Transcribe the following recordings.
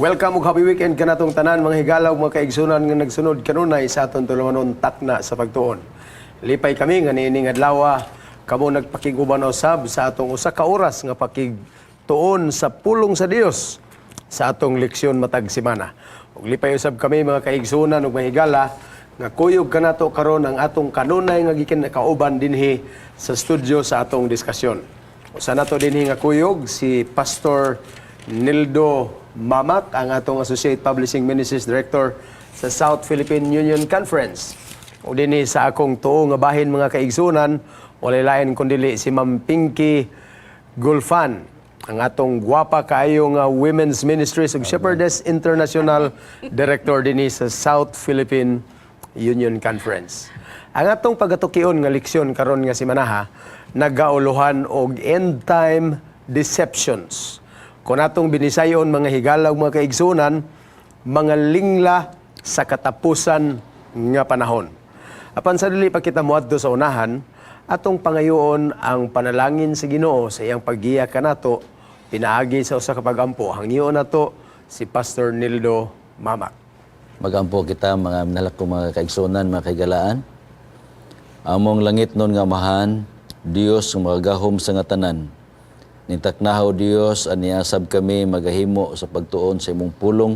Welcome ug happy weekend kanatong tanan, mga higala, mga kaigsunan nga nagsunod kanunay sa aton tulumanon Takna sa Pagtuon. Lipay kami nga niining adlaw kamo nagpakig-uban usab sa atong usa ka oras nga pakigtuon sa pulong sa Dios sa atong leksyon matag semana. Ug lipay usab kami, mga kaigsunan ug mga higala, nga kuyog kanato karon ang atong kanunay nga gikan kauban dinhi sa studio sa atong diskusyon. Usa nato dinhi nga kuyog si Pastor Nildo Mamak, ang atong Associate Publishing Ministries Director sa South Philippine Union Conference. O dinhi sa akong tuo nga bahin, mga kaigsunan, walay lain kundili si Ma'am Pinky Gulfan, ang atong gwapa kaayo nga Women's Ministries ug Shepherdess International Director dinhi sa South Philippine Union Conference. Ang atong pagatukion nga leksyon karon nga simanaha nagauluhan og end time deceptions. Kung atong binisayon, mga higala ug mga kaigsunan, mga lingla sa katapusan nga panahon. Apan sa dili pa kita moadto sa unahan, atong pangayoon ang panalangin sa Ginoo sa iyang paggiya kanato pinaagi sa usa ka pagampo. Hangyoon nato si Pastor Nildo Mamak. Magampo kita, mga minahal ko mga kaigsunan, mga kahigalaan. Among langitnon nga Amahan, Dios nga makagahom sa nga tanan. Nitaknahaw Dios, aniasab kami magahimo sa pagtuon sa imong pulong.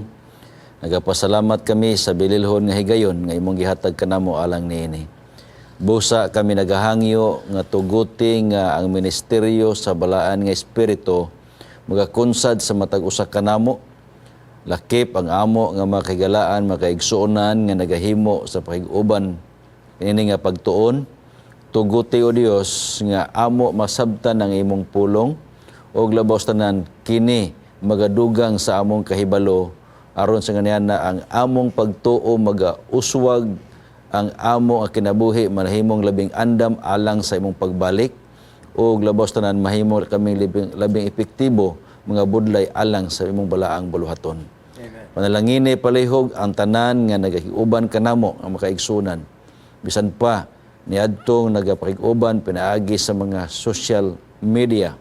Nagapasalamat kami sa bililhon nga higayon nga imong gihatag kanamo alang niini. Busa kami nagahangyo nga tuguti nga ang ministeryo sa balaan nga espiritu magakunsad sa matag usa kanamo, lakip ang amo nga mga kahigalaan, mga kaigsuonan nga nagahimo sa pakig-uban ini nga pagtuon. Tuguti, o Dios, nga amo masabtan ang imong pulong ug labaw tanan kini magadugang sa among kahibalo aron sa ganihan na ang among pagtuo magauswag, ang amo ang kinabuhi manahimong labing andam alang sa imong pagbalik, ug labaw tanan mahimo kaming labing epektibo mga budlay alang sa imong balaang buluhaton. Panalangini palihog ang tanan nga nagakiuban kanamo ang makaigsunan. Bisan pa niadtong nagapakig-uban pinaagi sa mga social media.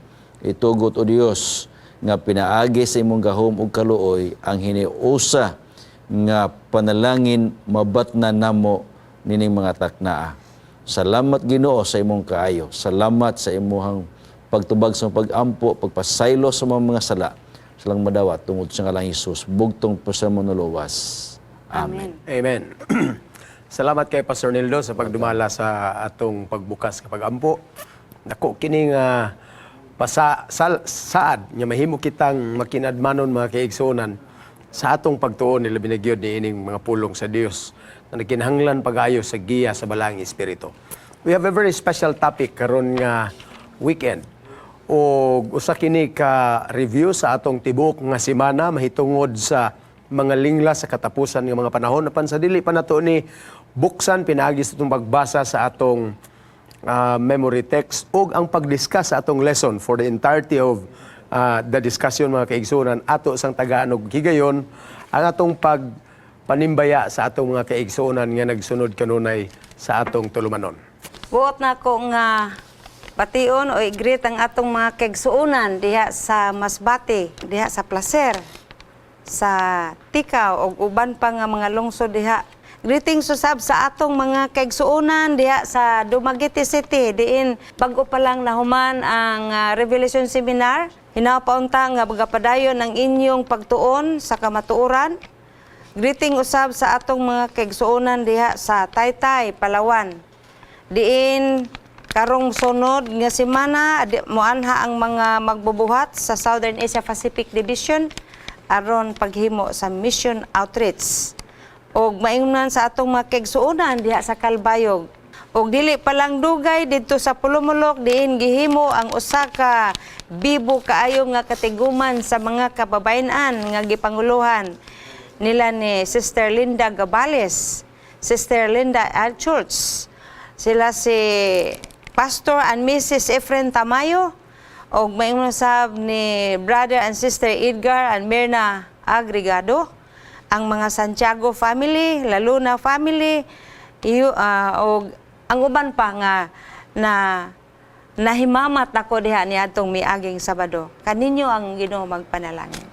Itugot, o Dios, nga pinaagi sa imong gahom ug kaluoy ang hiniusa nga panalangin mabatna namo nining mga taknaa. Salamat, Ginoo, sa imong kaayo. Salamat sa imong pagtubag sa pag-ampo, pagpasaylo sa mga sala. Silang madawat tungod sa ngalang Hesus. Bugtong pa sa manuluwas. Amen. Amen. Salamat kay Pastor Nildo sa pagdumala sa atong pagbukas kapag ampo. Nako kini nga saad nga mahimo kitang makinadmanon, mga kaigsuonan, sa atong pagtuon, labi na gyud ni ining mga pulong sa Dios na nagkinahanglan pag-ayo sa giya sa Balaang Espiritu. We have a very special topic karon nga weekend. O usa kini ka review sa atong tibuok nga semana mahitungod sa mga lingla sa katapusan nga mga panahon. Apan sa dili pa nato ni buksan pinaagi sa atong pagbasa sa atong memory text ug ang pag-discuss sa atong lesson for the entirety of the discussion, mga kaigsunan, ato sang tagaan og higayon ang atong pag panimbaya sa atong mga kaigsuonan nga nagsunod kanunay sa atong tulumanon. Buot na ko nga bation o i-greet ang atong mga kaigsuonan diha sa Masbate, diha sa Placer, sa Ticao ug uban pa nga mga lungsod diha. Greetings usab sa atong mga kaigsuonan diha sa Dumaguete City, diin bag-o pa lang nahuman ang Revelation Seminar. Hinaw pa unta nga magapadayon ang inyong pagtuon sa kamatuoran. Greeting usab sa atong mga kaigsuonan diha sa Taytay, Palawan. Diin karong sunod nga semana moanha ang mga magbubuhat sa Southern Asia Pacific Division aron paghimo sa mission outreach. Og maingnan sa atong mga kaigsuonan diha sa Calbayog. Og dili pa lang dugay didto sa Polomolok, diin gihimo ang usa ka bibo kaayo nga katiguman sa mga kababayen-an nga gipanguluhan nila ni Sister Linda Gabales, Sister Linda Schultz, sila si Pastor and Mrs. Efren Tamayo, og maingon sab ni Brother and Sister Edgar and Mirna Agregado, ang mga Santiago family, Laluna family, iyo, og ang uban pa nga na nahimamat ako diha niadtong miaging Sabado. Kaninyo ang Ginoo magpanalangin.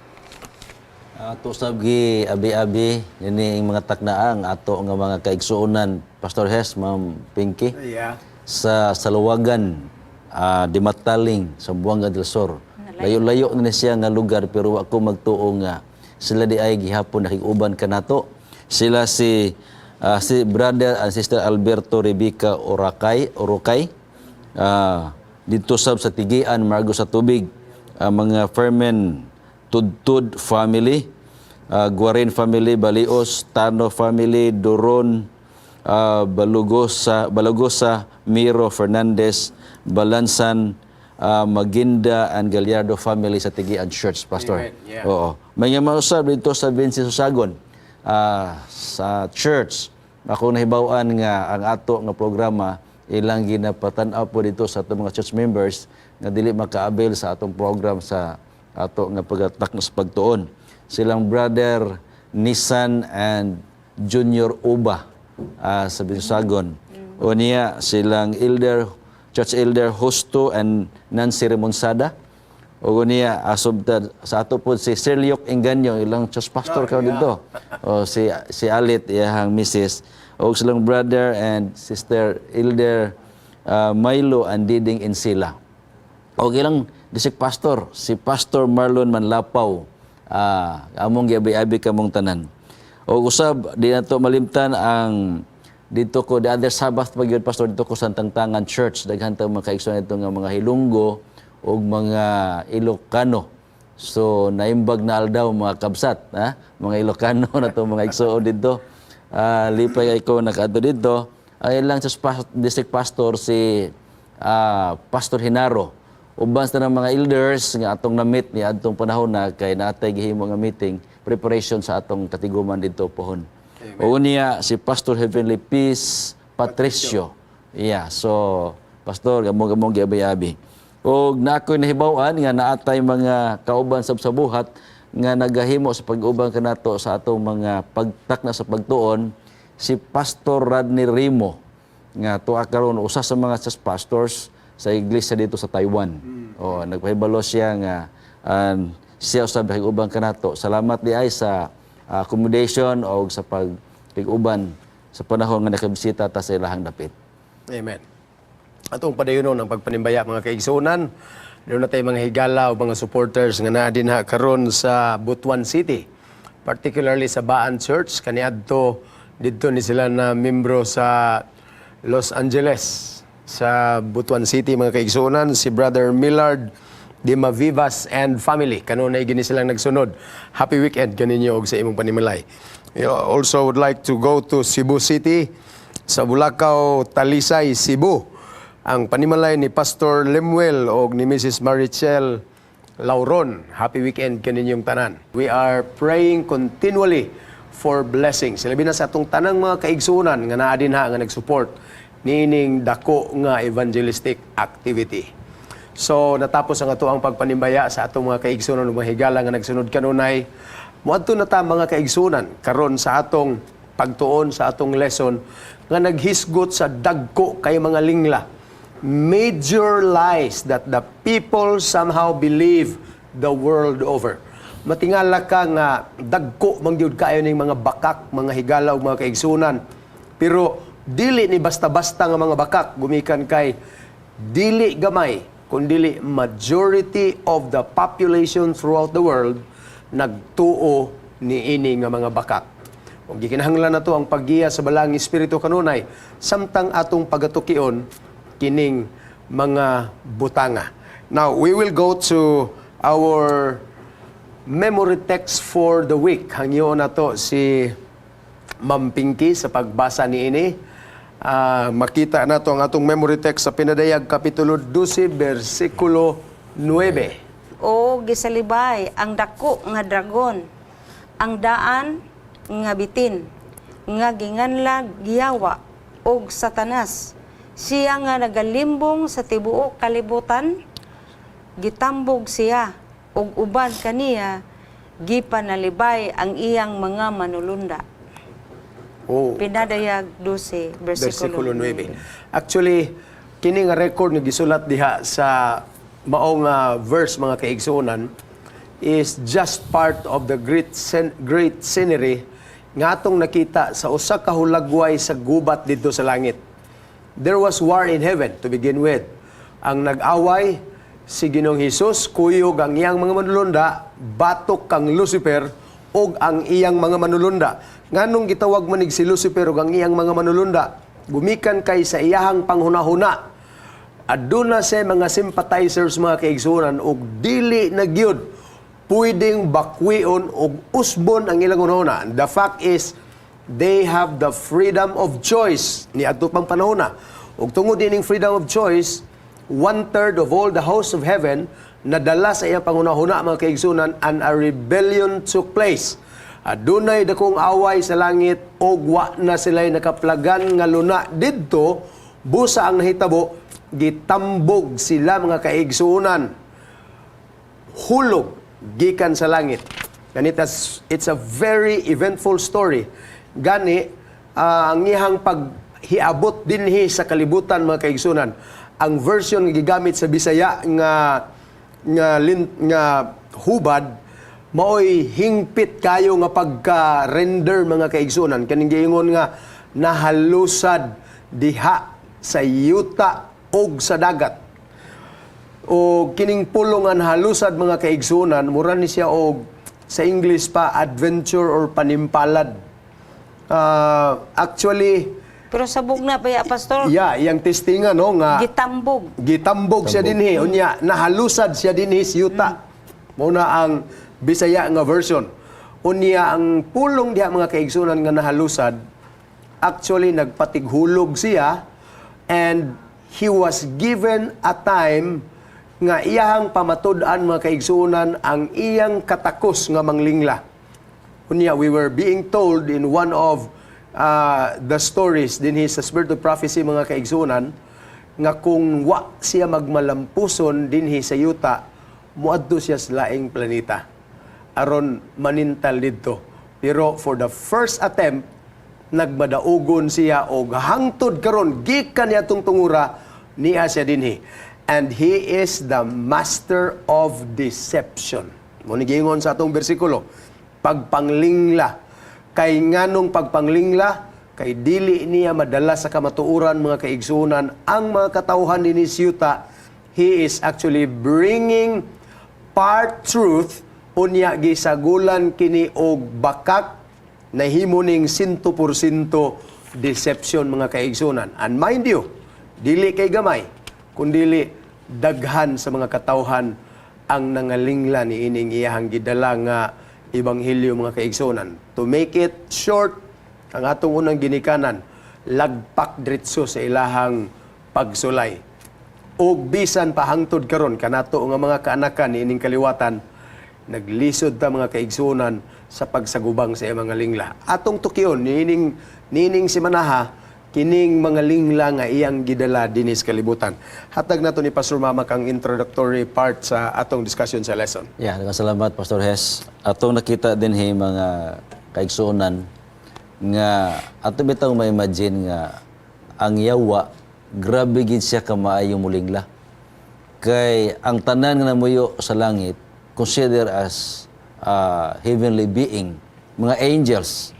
Ato sab gi abi-abi ini ang mga taknaang ato nga mga kaigsuonan, Pastor Hes, Ma'am Pinky, sa Saluwagan, Dimataling, Zamboanga del Sur. Layo-layo na ni siya nga lugar, pero wa ko magtuo nga sila di ay gihapon nakig-uban kanato. Sila si brother and sister Alberto Rebecca Orakay Orokay didto sab sa Tigian, Margosatubig, ang mga Fermin Tudtud family, Guarin family, Balios, Tano family, Duron, Balugosa, Balagosa, Miro Fernandez, Balansan, Maginda and Gallardo family sa Tigian Church, Pastor. Amen. Yeah. Oo. May nga mausab dito sa Vinci Susagon sa church. Ako nahibaw-an nga ang ato nga programa ilang ginapatan-aw po dito sa atong mga church members nga dili maka-avail sa atong program sa ato nga pagtaknos pagtuon. Silang brother Nissan and Junior Uba sa Binsagon. O niya silang elder, church elder Justo and Nancy Remonsada. O niya asob ta sa ato po si Sir Liok Enganyo, ilang church pastor karon dito. O si Alit, iyahang misis. O silang brother and sister elder Milo and Diding Insila. O ilang district pastor, si Pastor Marlon Manlapaw. Among giabi-abi kamong tanan. O usab di nato malimtan ang dito ko the other Sabbath pa gyud, Pastor, dito ko sa Tangtangan Church, daghan ta mga kaigsoon nito nga mga Hilonggo ug mga Ilocano. So naimbag na aldaw, mga kabsat, ha? Mga Ilocano na to, mga igsoon dito. Lipay kay ko nakaadto dito. Ang ilang sa district pastor si Pastor Hinaro. Uban sa ng mga elders nga atong na-meet ni adtong panahon na kay naatay gihimo nga meeting preparation sa atong katiguman didto pohon. O niya si Pastor Heavenly Peace Patricio. Yeah, so Pastor, gamong-gamong giabi-abi. Og na ako'y nahibaw-an nga naatay mga kauban sab sa buhat nga nagahimo sa pag-uban kanato sa atong mga pagtakna sa pagtuon, si Pastor Radney Rimo nga tuwa karon usa sa mga church pastors sa iglesia dito sa Taiwan. Oh, nagpahibalo siya nga siya usab uban kanato. Salamat di ay sa accommodation o sa pag-uban sa panahon nga nakabisita ta sa ilahang dapit. Amen. Atong padayonon ang pagpanimbaya, mga kaigsuonan. Doon na tayo mga higala o mga supporters nga naa dinha karon sa Butuan City. Particularly sa Baan Church kaniadto didto ni sila na membro sa Los Angeles, sa Butuan City, mga kaigsuonan, si Brother Millard de Mavivas and family. Kanunay gini silang nagsunod. Happy weekend kaninyo og sa imong panimalay. You also would like to go to Cebu City, sa Bulacau, Talisay, Cebu. Ang panimalay ni Pastor Lemuel og ni Mrs. Marichel Lauron. Happy weekend kaninyong tanan. We are praying continually for blessings. Labi na sa atong tanang mga kaigsunan nga naa dinha nga nag-support niining dako nga evangelistic activity. So natapos ang ato ang pagpanimbaya sa atong mga kaigsunan ug mga higala nga nagsunod kanunay. Moadto na ta, mga kaigsunan, karon sa atong pagtuon sa atong lesson nga naghisgot sa dagko kay mga lingla. Major lies that the people somehow believe the world over. Matingala ka nga dagko man gyud kaayo ning mga bakak, mga higala ug mga kaigsunan. Pero dili ni basta-basta nga mga bakak gumikan kay dili gamay kundili majority of the population throughout the world nagtuo niini nga mga bakak. Ug gikinahanglan nato ang paggiya sa Balaang Espiritu kanunay samtang atong pagatukion kining mga butanga. Now, we will go to our memory text for the week. Hangyoon nato si Ma'am Pinky sa pagbasa niini. Makita nato ang atong memory text sa Pinadayag Kapitulo 12 versikulo 9. O gisalibay ang dako nga dragon, ang daan nga bitin, nga ginganlag Giyawa og Satanas. Siya nga nagalimbong sa tibuok kalibutan, gitambog siya ug uban kaniya gipanalibay ang iyang mga manulunda. Pinadayag 12 versikulo versikulo 9. Actually, kini nga record nga gisulat diha sa maong verse, mga kaigsuonan, is just part of the great scenery nga atong nakita sa usa ka hulagway sa gubat didto sa langit. There was war in heaven to begin with. Ang nag-away si Ginoong Hesus kuyog ang iyang mga manulunda batok kang Lucifer ug ang iyang mga manulunda. Nganong gitawag manig si Lucifer ug ang iyang mga manulunda? Gumikan kay sa iyahang panghunahuna, aduna siya mga sympathizers, mga kaigsuonan, ug dili na gyud pwedeng bakwion og usbon ang ilang hunahuna. The fact is, they have the freedom of choice ni adto pang panahona. Ug tungod dining freedom of choice, one third of all the hosts of heaven nadala sa iyang panghunahuna, mga kaigsuonan, and a rebellion took place. Adunay dakong away sa langit og wa na sila'y nakaplagan nga luna didto. Busa ang nahitabo, gitambog sila, mga kaigsuonan, hulog gikan sa langit. And it's a very eventful story. Gani, ang iyang paghiabot dinhi sa kalibutan, mga kaigsuonan, ang version nga gigamit sa Bisaya nga hubad maoy hingpit kayo nga pagka-render, mga kaigsuonan, kaning giingon nga nahalusad diha sa yuta og sa dagat. O kining pulong nga halusad, mga kaigsuonan, mura ni siya og sa English pa adventure or panimpalad. Actually Pero sabog na pa ya, Pastor? Yeah, iyang testingan, no, nga Gitambog. Gitambog siya dinhi, unya nahalusad siya dinhi sa yuta. Mao na ang Bisaya nga version. Unya ang pulong diha, mga kaigsuonan, nga nahalusad, actually nagpatighulog siya and he was given a time nga iyahang pamatud-an, mga kaigsuonan, ang iyang katakos nga manglingla. Unya, we were being told in one of the stories dinhi sa Spirit of Prophecy, mga kaigsuonan, nga kung wa siya magmalampuson dinhi sa yuta, muadto siya sa laing planeta aron manintal didto. Pero for the first attempt, nagmadaugon siya og hangtod karon, gikan niya tong tungura niya siya dinhi. And he is the master of deception. Mao ni giingon sa atong bersikulo, pagpanglingla. Kay nganong pagpanglingla? Kay dili niya madala sa kamatuoran, mga kaigsuonan, ang mga katawhan dinhi sa yuta. He is actually bringing part truth, unya gisagulan kini og bakak, nahimo ning 100% deception, mga kaigsuonan. And mind you, dili kay gamay, kundili daghan sa mga katawhan ang nangalingla ni ining iyahang gidala nga ebanghelyo, mga kaigsuonan. To make it short, ang atong unang ginikanan lagpak diretso sa ilahang pagsulay. Ug bisan pa hangtod karon, kanato nga mga kaanakan niining kaliwatan, naglisod ta, mga kaigsuonan, sa pagsagubang sa iyang mga lingla. Atong tukion niining niining simanaha kining mga lingla nga iyang gidala dinhi sa kalibutan. Hatag nato ni Pastor Mamak ang introductory part sa atong discussion sa lesson. Yeah, daghang salamat, Pastor Hes. Atong nakita dinhi, mga kaigsuonan, nga ato bitaw ma-imagine nga ang yawa, grabe gid siya kamaayo mulingla. Kay ang tanan nga namuyo sa langit consider as heavenly being, mga angels.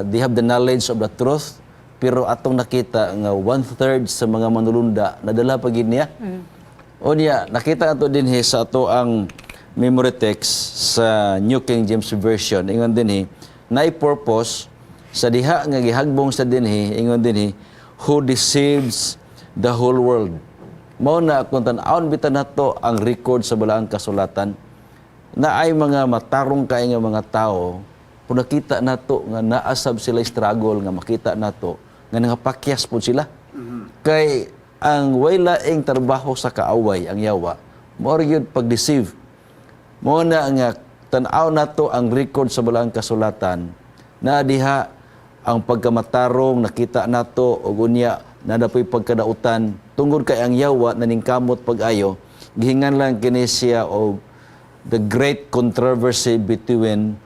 They have the knowledge of the truth, pero atong nakita nga one-third sa mga manulunda nadala pa gid niya. O niya, nakita ato dinhi sa ato ang memory text sa New King James Version. Ingon dinhi, naay purpose sa diha nga gihagbong sa dinhi, ingon dinhi, who deceives the whole world. Mao na kung tan-awon bitaw nato ang record sa Balaang Kasulatan, na ay mga matarong kay nga mga tao, kung nakita nato nga naasab sila struggle, nga makita nato nga nangapakyas pod sila. Kay ang way laing trabaho sa kaaway, ang yawa, mao gyud pag-deceive. Mao na nga tan-aw nato ang record sa Balaang Kasulatan na diha ang pagkamatarong nakita nato ug unya naa poy pagkadautan tungod kay ang yawa naningkamot pag-ayo. Gihingan lang kini siya og the great controversy between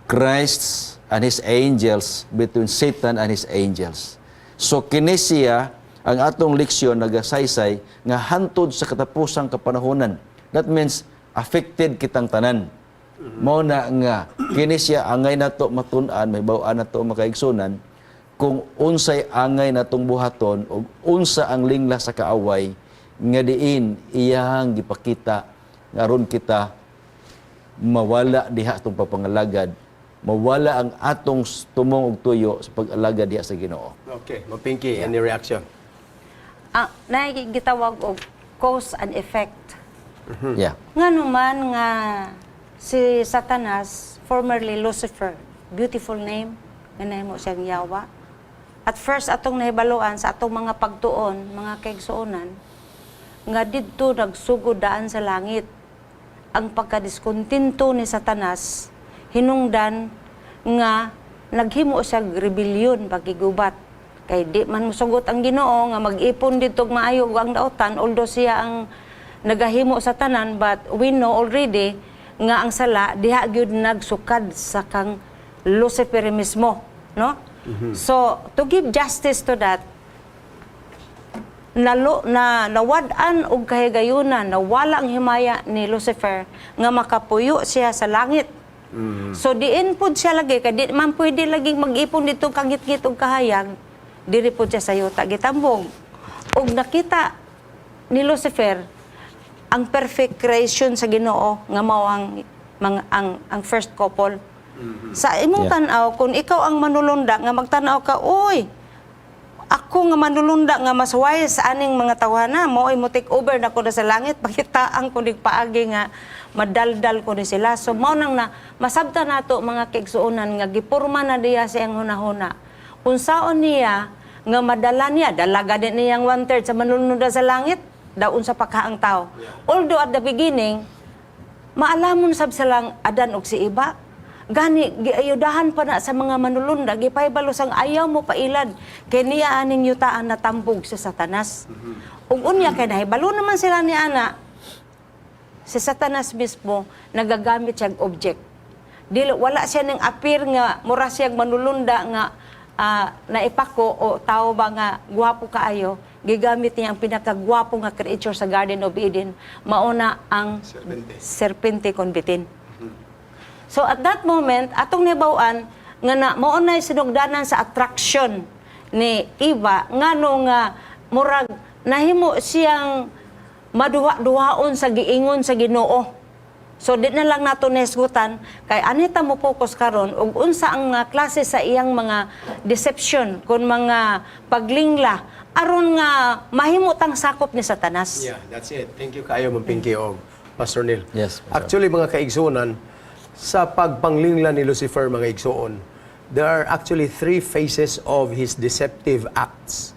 Christ and his angels, between Satan and his angels. So kini siya ang atong leksyon nagasaysay nga hantod sa katapusang kapanahonan. That means Affected kitang tanan. Mao na nga kini siya angay nato matun-an, mahibaw-an nato, mga kaigsunan, kung unsay angay natong buhaton ug unsa ang lingla sa kaaway nga diin iyahang gipakita nga aron kita mawala diha atong papangalagad, mawala ang atong tumong ug tuyo sa pag-alagad diha sa Ginoo. Okay, Ma'am Pinky, any reaction? Ang gitawag og cause and effect. Nga naman nga si Satanas, formerly Lucifer, beautiful name, nga nahimo siyang yawa. At first atong nahibaluan sa atong mga pagtuon, mga kaigsuonan, nga didto nagsugod daan sa langit ang pagkadiskontinto ni Satanas, hinungdan nga naghimo siya rebellion, pagkigubat. Kay di man mosugot ang Ginoo nga mag-ipon didto og maayo ang dautan, although siya ang nagahimo sa tanan, but we know already nga ang sala diha gyud nagsukad sa kang Lucifer mismo, no? So to give justice to that, nalo na nawad-an og kahigayunan, nawala ang himaya ni Lucifer nga makapuyo siya sa langit. So diin pud siya lagi, kay di man pwede lagi mag-ipon dito kangitngit og kahayag, diri pud siya sa yuta gitambong. Og nakita ni Lucifer ang perfect creation sa Ginoo nga mao ang mga ang first couple. Sa imong tan-aw, kung ikaw ang manulunda nga magtan-aw ka, "Oy, ako nga manulunda nga mas wise sa aning mga tawhana, mo mo take over na ko na sa langit, pakitaan ko nig paagi nga madaldal ko ni sila." So mao nang na masabta nato, mga kaigsuonan, nga gipurma na diya sa iyang hunahuna unsaon niya nga madala niya, dalaga din niyang one third sa manulunda sa langit, daon sa pagkaang tao. Although at the beginning maalamon sab silang Adan og si Eva. Gani giayudahan pa na sa mga manulunda, gipahibalo sang ayaw mo pailad kay niya aning yutaan natambog sa Satanas. Ug unya kay nahibalo naman sila ni ana, si Satanas mismo nagagamit siyang object. Dili wala siya ning appear nga mura siyang manulunda nga naipako o tao ba nga gwapo kaayo. Gigamit niya ang pinakagwapo nga creature sa Garden of Eden, mauna ang Serpente. Serpente kon bitin. So at that moment, atong nahibaw-an nga na mao na sinugdanan sa attraction ni Eva, ngano nga murag nahimo siyang maduha-duhaon sa giingon sa Ginoo. So di na lang nato nahisgutan kay anita mo focus karon og unsa ang mga klase sa iyang mga deception kon mga paglingla aron nga mahimo tang sakop ni Satanas. Yeah, that's it. Thank you kaayo, Ma'am Pinky og Pastor Neil. Yes, Pastor. Actually, mga kaigsunan, sa pagpanglingla ni Lucifer, mga igsuon, there are actually three phases of his deceptive acts.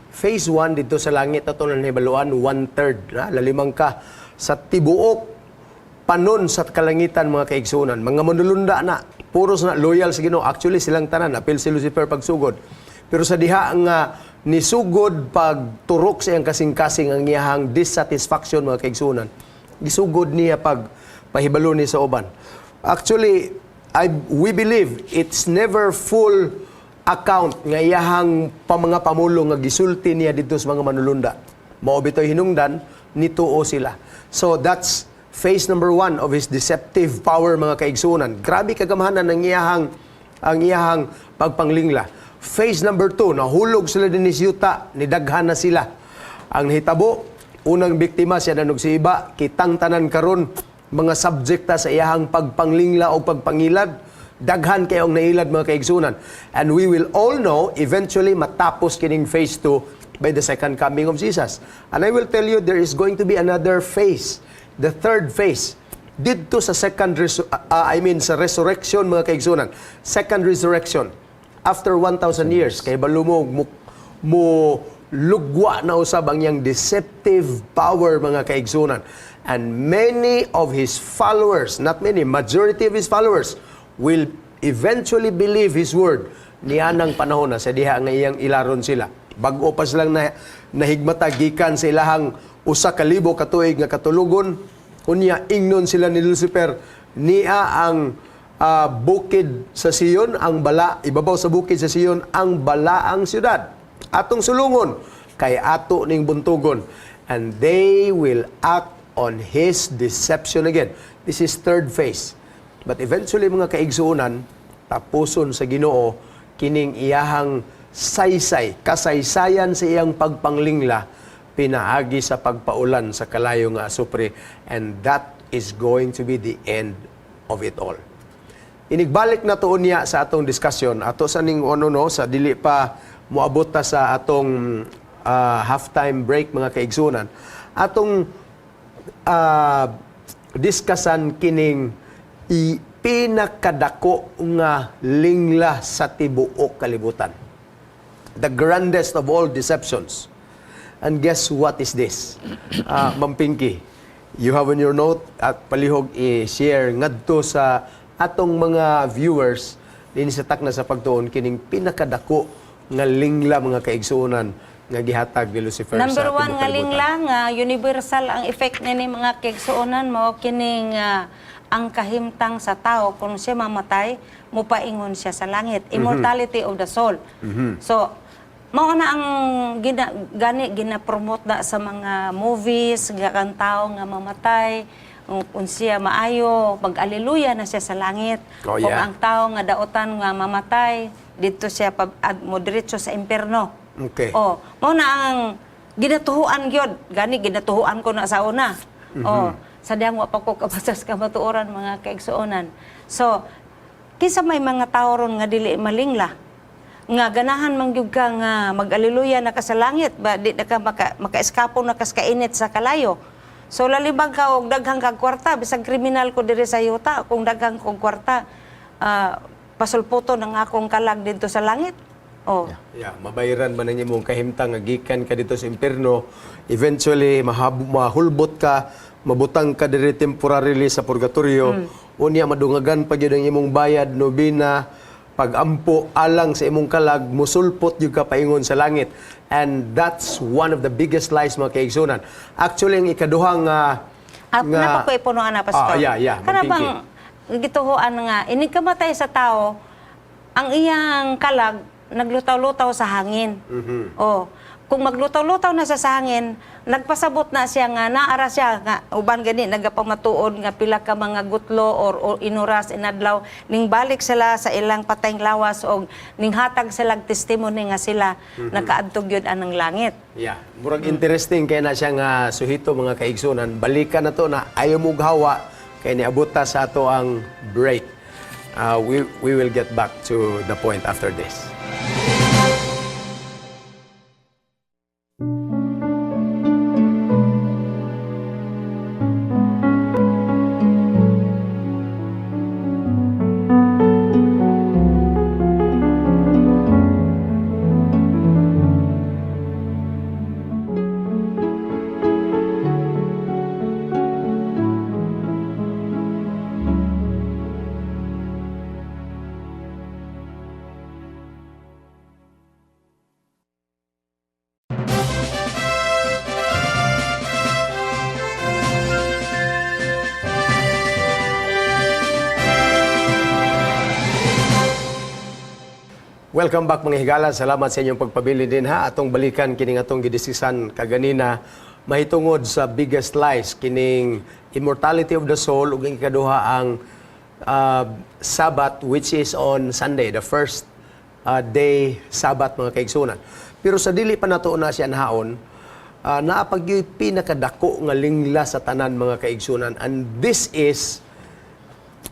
Phase 1 dito sa langit ato na nahibaluan, one-third, na, lalimang ka sa tibuok panon sa kalangitan, mga kaigsunan, mga manulunda na, puros na loyal sa Ginoo. Actually, silang tanan, apil si Lucifer pagsugod. Pero sa diha nga nisugod pagturok sa iyang kasing-kasing ang iyahang dissatisfaction, mga kaigsunan, gisugod niya pag pahibalo ni sa uban. Actually, we believe it's never full account nga iyahang pamanga pamulo nga gisulti niya didto sa mga manulunda. Mao bitoy hinungdan nituo sila. So that's phase number one of his deceptive power, mga kaigsunan. Grabe kagamhanan ang iyahang pagpanglingla. Phase number two, nahulog sila din sa yuta, nidaghan na sila. Ang nahitabo, unang biktima siya nanog si Eva, kitang tanan karon mga subjekta sa iyahang pagpanglingla o pagpangilad. Daghan kayong nailad, mga kaigsunan. And we will all know, eventually matapos kining phase 2 by the second coming of Jesus. And I will tell you, there is going to be another phase, the third phase. Didto sa second, I mean sa resurrection, mga kaigsunan. Second resurrection. After 1,000 years, kay balo mo lugwa na usab ang iyang deceptive power, mga kaigsunan. And many of his followers, not many, majority of his followers will eventually believe his word nianang panahon na sa diha nga iyang ilaron sila. Bag-o pa silang na, nahigmata gikan sa ilahang 1,000 ka tuig nga katulugon. Unya ingnon sila ni Lucifer, niya ang bukid sa Sion, ang bala, ibabaw sa bukid sa Sion, ang balaang syudad. Atong sulungon, kay ato ning buntugon. And they will act on his deception again. This is third phase. But eventually, mga kaigsuonan, tapuson sa Ginoo kining iyahang saysay, kasaysayan sa iyang pagpanglingla, pinaagi sa pagpaulan sa kalayo nga asupre, and that is going to be the end of it all. Inigbalik na tuon niya sa atong discussion ato sa ning ono, no, sa dili pa moabot ta sa atong halftime break, mga kaigsunan, atong diskasan kining pinakadako nga lingla sa tibuok kalibutan, the grandest of all deceptions. And guess what is this? Ma'am Pinky, you have on your note at palihog i-share ngadto sa atong mga viewers din sa Takna sa Pagtuon kining pinakadako nga lingla, mga kaigsuonan, nga gihatag ni Lucifer Number sa one tibuok nga kalibutan. Lingla nga universal ang effect nini, mga kaigsuonan, mo kining ang kahimtang sa tao kung siya mamatay, mupaingon siya sa langit. Immortality of the soul. So, mao na ang gina, gani gina-promote na sa mga movies nga kang tao nga mamatay, kung siya maayo, mag-aleluya na siya sa langit. Kung ang tao nga daotan nga mamatay, didto siya mo diretso sa impierno. Oh, mao na ang ginatuhuan gyud. Gani ginatuhuan ko na sa una. Oh, sa diyang wa pa ko kabasas kamatuoran, mga kaigsuonan. So, kinsa may mga tao ron nga dili malingla? Nga ganahan man gyud ka nga mag-aleluya na ka sa langit ba, di na ka maka-eskapo na ka sa kainit sa kalayo. So lalibag ka og daghang kag kwarta, bisag kriminal ko diri sa yuta, kung daghang kog kwarta, pasulputo ng akong kalag didto sa langit. Oh. Yeah, mabayaran man ang imong kahimtang nga gikan ka dito sa impierno, eventually mahulbot ka, mabutang ka diri temporarily sa purgatorio. Unya madungagan pa gyud ang imong bayad, nobina, pagampo alang sa imong kalag, musulpot gyud ka paingon sa langit. And that's one of the biggest lies, mga kaigsunan. Actually, ang ikaduhang Ah, naa pa ko ipuno ana, Pastor. Ah, yeah. Kana Ma'am bang gituhoan nga inig kamatay sa tao, ang iyang kalag naglutaw-lutaw sa hangin. Oh, kung maglutaw-lutaw na siya sa hangin, nagpasabot na siya nga naara siya nga uban gani nagapamatuod nga pila ka mga gutlo or inuras inadlaw ning balik sila sa ilang patayng lawas og ning hatag sila testimony nga sila nakaadto gyud anang langit. Yeah, murag interesting kay na siya nga suhito, mga kaigsunan. Balikan na to na, ayaw mo hawa kay niabot ta sa ato ang break. We will get back to the point after this. Welcome back, mga higala. Salamat sa inyong pagpabili din ha. Atong balikan kining atong gidisisan kaganina mahitungod sa biggest lies kining immortality of the soul ug ang ikaduha ang Sabbath, which is on Sunday, the first day Sabbath, mga kaigsunan. Pero sa dili pa nato na siya nahaon, naa pa gyoy pinakadako nga lingla sa tanan, mga kaigsunan, and this is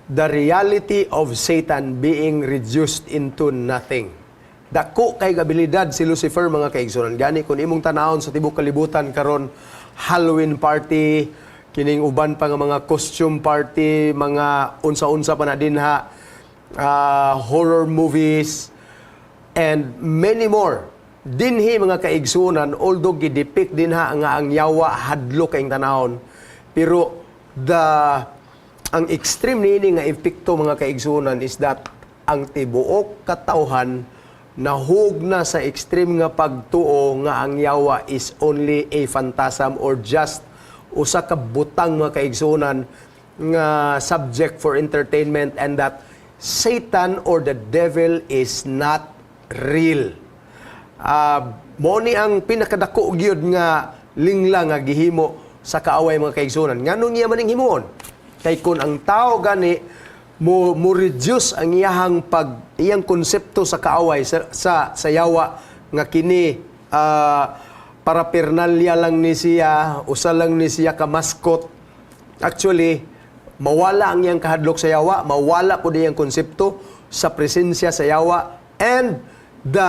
the reality of Satan being reduced into nothing. Dako kay abilidad si Lucifer, mga kaigsunan. Gani kung imong tanawon sa tibok kalibutan karon, Halloween party, kining uban pa nga mga costume party, mga unsa-unsa pa na dinha, horror movies, and many more. Dinhi, mga kaigsunan, although gidepict dinha nga ang yawa hadlo kayong tanawon, pero the ang extreme niini nga epekto, mga kaigsunan, is that ang tibuok katawhan nahug na sa extreme nga pagtuo nga ang yawa is only a phantasm or just usa ka butang, mga kaigsunan, nga subject for entertainment and that Satan or the devil is not real. Mo ni ang pinakadako gyud nga lingla nga gihimo sa kaaway, mga kaigsunan. Nganong iya maning himuon? Kay kung ang tao gani mo reduce ang iyahang pag iyang konsepto sa kaaway, sa yawa, nga kini paraphernalia lang ni siya, usa lang ni siya ka mascot. Actually, mawala ang iyang kahadlok sa yawa, mawala pud iyang konsepto sa presensya sa yawa, and the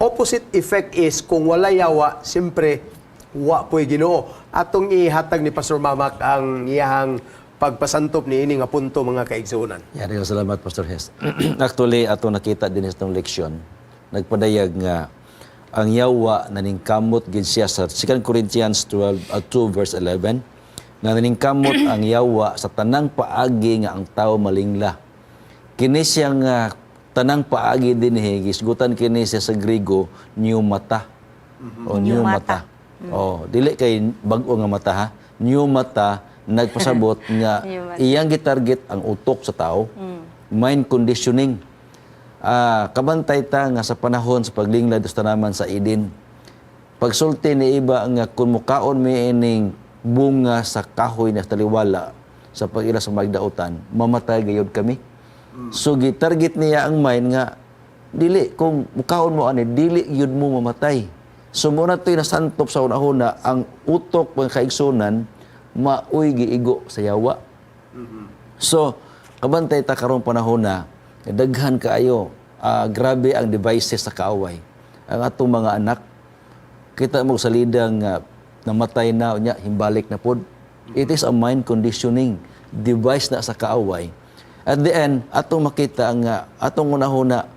opposite effect is kung wala yawa, siyempre wa po'y Ginoo. Atong ihatag ni Pastor Mamak ang iyahang pagpasantop ni ini nga punto, mga kaigsuonan. Yeah, daghang salamat, Pastor Hes. Actually, ato nakita din sa itong leksyon, nagpadayag nga ang yawa naningkamot gid siya sa 2 Corinthians 12 2 verse 11 nga naningkamot ang yawa sa tanang paagi nga ang tao malingla. Kini siya nga tanang paagi dinhi, gisgutan kini siya sa Griego pneumata. O pneumata. Oh, dili kay bag-o nga mata ha. Pneumata nagpasabot nga Pneumata. iyang gitarget ang utok sa tao. Mind conditioning. Kabantay ta nga sa panahon sa paglingla sa tanaman sa Eden. Pagsulti ni Eva nga kung mukaon mi ining bunga sa kahoy na taliwala sa pag-ila sa magdautan, mamatay gayod kami. So gitarget niya ang mind nga dili, kung mukaon mo ani, dili gyud mo mamatay. So mao na to'y nasantop sa una-una ang utok, mga kaigsunan, maoy giigo sa yawa. So, kabantay ta karong panahon na daghan kaayo, grabe ang devices sa kaaway. Ang atong mga anak, kita mo sa lidang nga namatay na unya himbalik na pod. It is a mind conditioning device na sa kaaway. At the end, atong makita nga atong unahuna,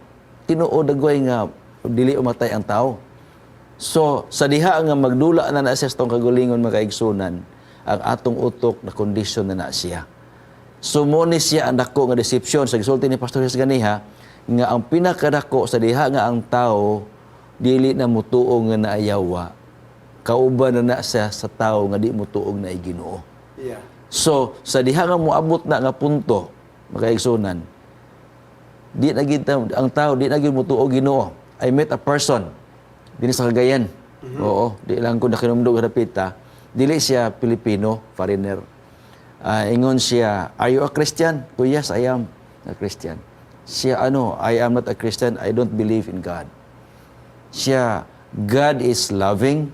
tinuod agway nga dili umatay ang tao. So, sa diha nga magdula na na siya sa atong kagulingon, mga kaigsunan, ang atong utok na kondisyon na na siya. So, mo ni siya ang dako nga deception. Sa gisulti ni Pastor Jesus ganiha, nga ang pinakadako sa diha nga ang tao dili na mutuo nga naayawa, kauban na na siya sa tao nga di mutuo nga naay Ginoo. So, sa diha nga moabot na nga punto, mga kaigsunan, di na gid ang tao di na gid mutuo Ginoo. I met a person dinhi sa Cagayan. Oo, di lang ko nakinumdog hapita. Dili siya Pilipino, foreigner. Ingon siya, "Are you a Christian?" Ko, "Yes, I am a Christian." Siya, ano, "I am not a Christian. I don't believe in God." Siya, "God is loving.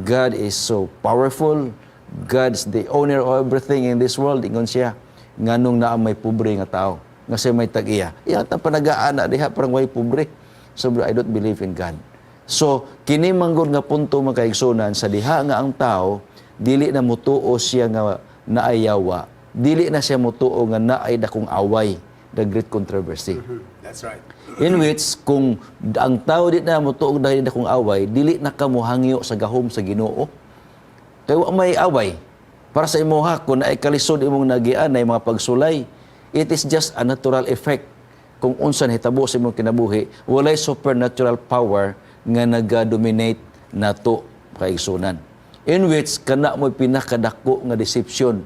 God is so powerful. God's the owner of everything in this world." Ingon siya, "Nganong naa may pobre nga tao? Nga siya may tag-iya. Iya ta panagaan na diha parang way pobre. So I don't believe in God." So, kini manggod nga punto, mga kaigsunan, sa diha nga ang tao dili na mutuo siya nga naayawa, dili na siya mutuo nga naay dakong away, the great controversy. That's right. In which, kung ang tao di na mutuo dahil dakong away, dili na ka mohangyo sa gahom sa Ginoo. Kay wa may away. Para sa imuha, kung naay kalisod imong nagian, ay mga pagsulay, it is just a natural effect. Kung unsa nahitabo sa imong kinabuhi, walay supernatural power nga naga-dominate nato, kaigsunan. In which, kana mo'y pinakadako nga deception.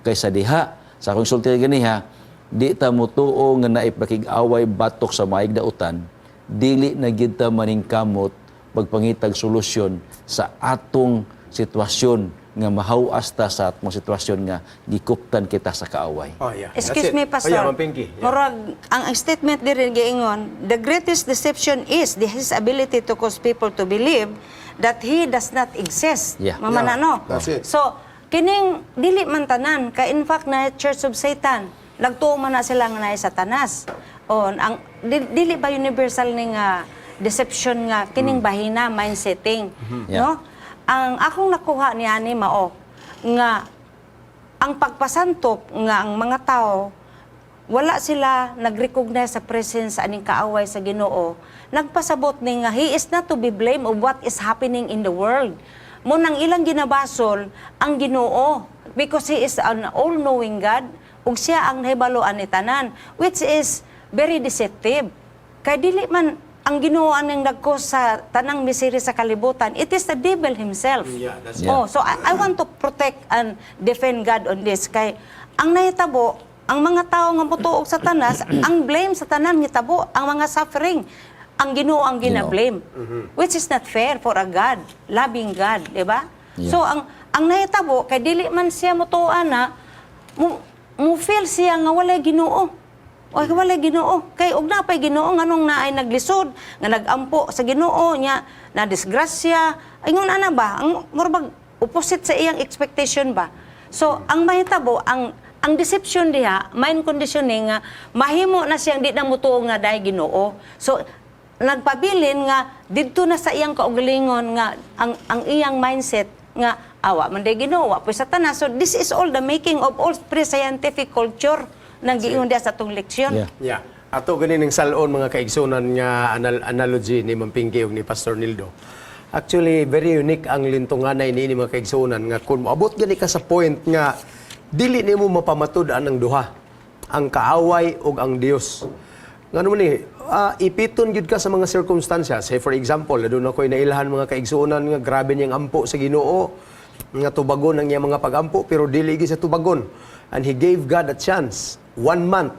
Kaysa diha, sa akong sulti ganiha, di ta mutuo nga naipakig-away batok sa maig dautan, dili na gid ta maningkamot pagpangitag solusyon sa atong sitwasyon nga mahawas ta sa atong sitwasyon nga gikuptan kita sa kaaway. Oh, yeah. That's Excuse it. me, Pastor. Oh, yeah, Ma'am Pinky. Yeah. Murag, ang statement diri giingon, the greatest deception is his ability to cause people to believe that he does not exist. Mama Yeah, na, no? that's it. So, kining dili man tanan, kay in fact na Church of Satan, nagtuo man na sila nga naay Satanas. O, ang dili ba universal ni nga deception nga kining bahina mind setting, no? Ang akong nakuha ni ani mao nga ang pagpasantop nga ang mga tao wala sila nag-recognize sa presence aning kaaway sa Ginoo, nagpasabot ni nga he is not to be blamed of what is happening in the world. Mo nang ilang ginabasol ang Ginoo because he is an all-knowing God ug siya ang nahibaloan ni tanan, which is very deceptive. Kay dili man ang Ginoo ang nag-cause sa tanang misery sa kalibutan. It is the devil himself. Yeah, that's Oh, so I want to protect and defend God on this. Kay ang nahitabo, ang mga tao nga motuo og Satanas, ang blame sa tanan ngitabo, ang mga suffering, ang Ginoo ang gina-blame. Which is not fair for a God, loving God, di ba? Yeah. So ang Ang nahitabo kay dili man siya motuo ana, mo feel siya nga walay Ginoo. Oy, walay Ginoo. Kay og napay Ginoo, nganong naay naglisod, nga nagampo sa Ginoo nya, na disgrasya. Ingon ana ba? Ang murag opposite sa iyang expectation ba? So, ang mahitabo, ang deception diha, mind conditioning nga mahimo na siyang di na mutuo nga dahil Ginoo. So, nagpabilin nga didto na sa iyang kaugalingon nga ang iyang mindset nga awa man day Ginoo, wa po'y Satanas. So this is all the making of all pre-scientific culture nang giingon diha sa atong leksyon. Yeah. Ato ganin ang salon, mga kaigsunan, nga analogy ni Ma'am Pinky ug ni Pastor Nildo. Actually, very unique ang lintunganay niini, mga kaigsunan, nga kung moabot gani ka sa point nga dili nimo mapamatud-an ang duha, ang kaaway ug ang Dios. Ngano man ni, ipiton gyud ka sa mga circumstances. Say for example, aduna ko'y nailhan, mga kaigsuonan, nga grabe niyang ampo sa Ginoo, nga tubagon ang iyang mga pagampo pero dili gyud sa tubagon. And he gave God a chance. One month,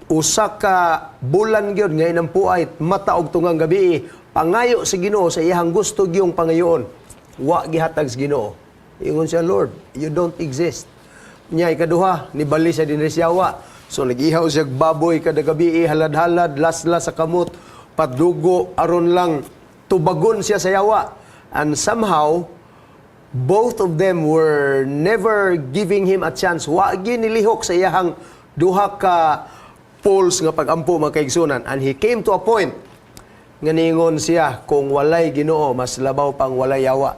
1 ka bulan gyud nga inampuay mata og tungang gabi, pangayo sa Ginoo sa iyang gusto gyung pangayoon. Wa gihatag sa Ginoo. Ingon siya, "Lord, you don't exist." Nya ikaduha, nibali siya dinhi sa yawa. So nag-ihaw siya og baboy kada gabi, halad-halad, laslas sa kamot, padugo, aron lang tubagon siya sa yawa. And somehow both of them were never giving him a chance. Wa nilihok sa iyahang duha ka poles nga pagampo, mga kaigsunan. And he came to a point nga niingon siya, "Kung walay Ginoo, mas labaw pang walay yawa."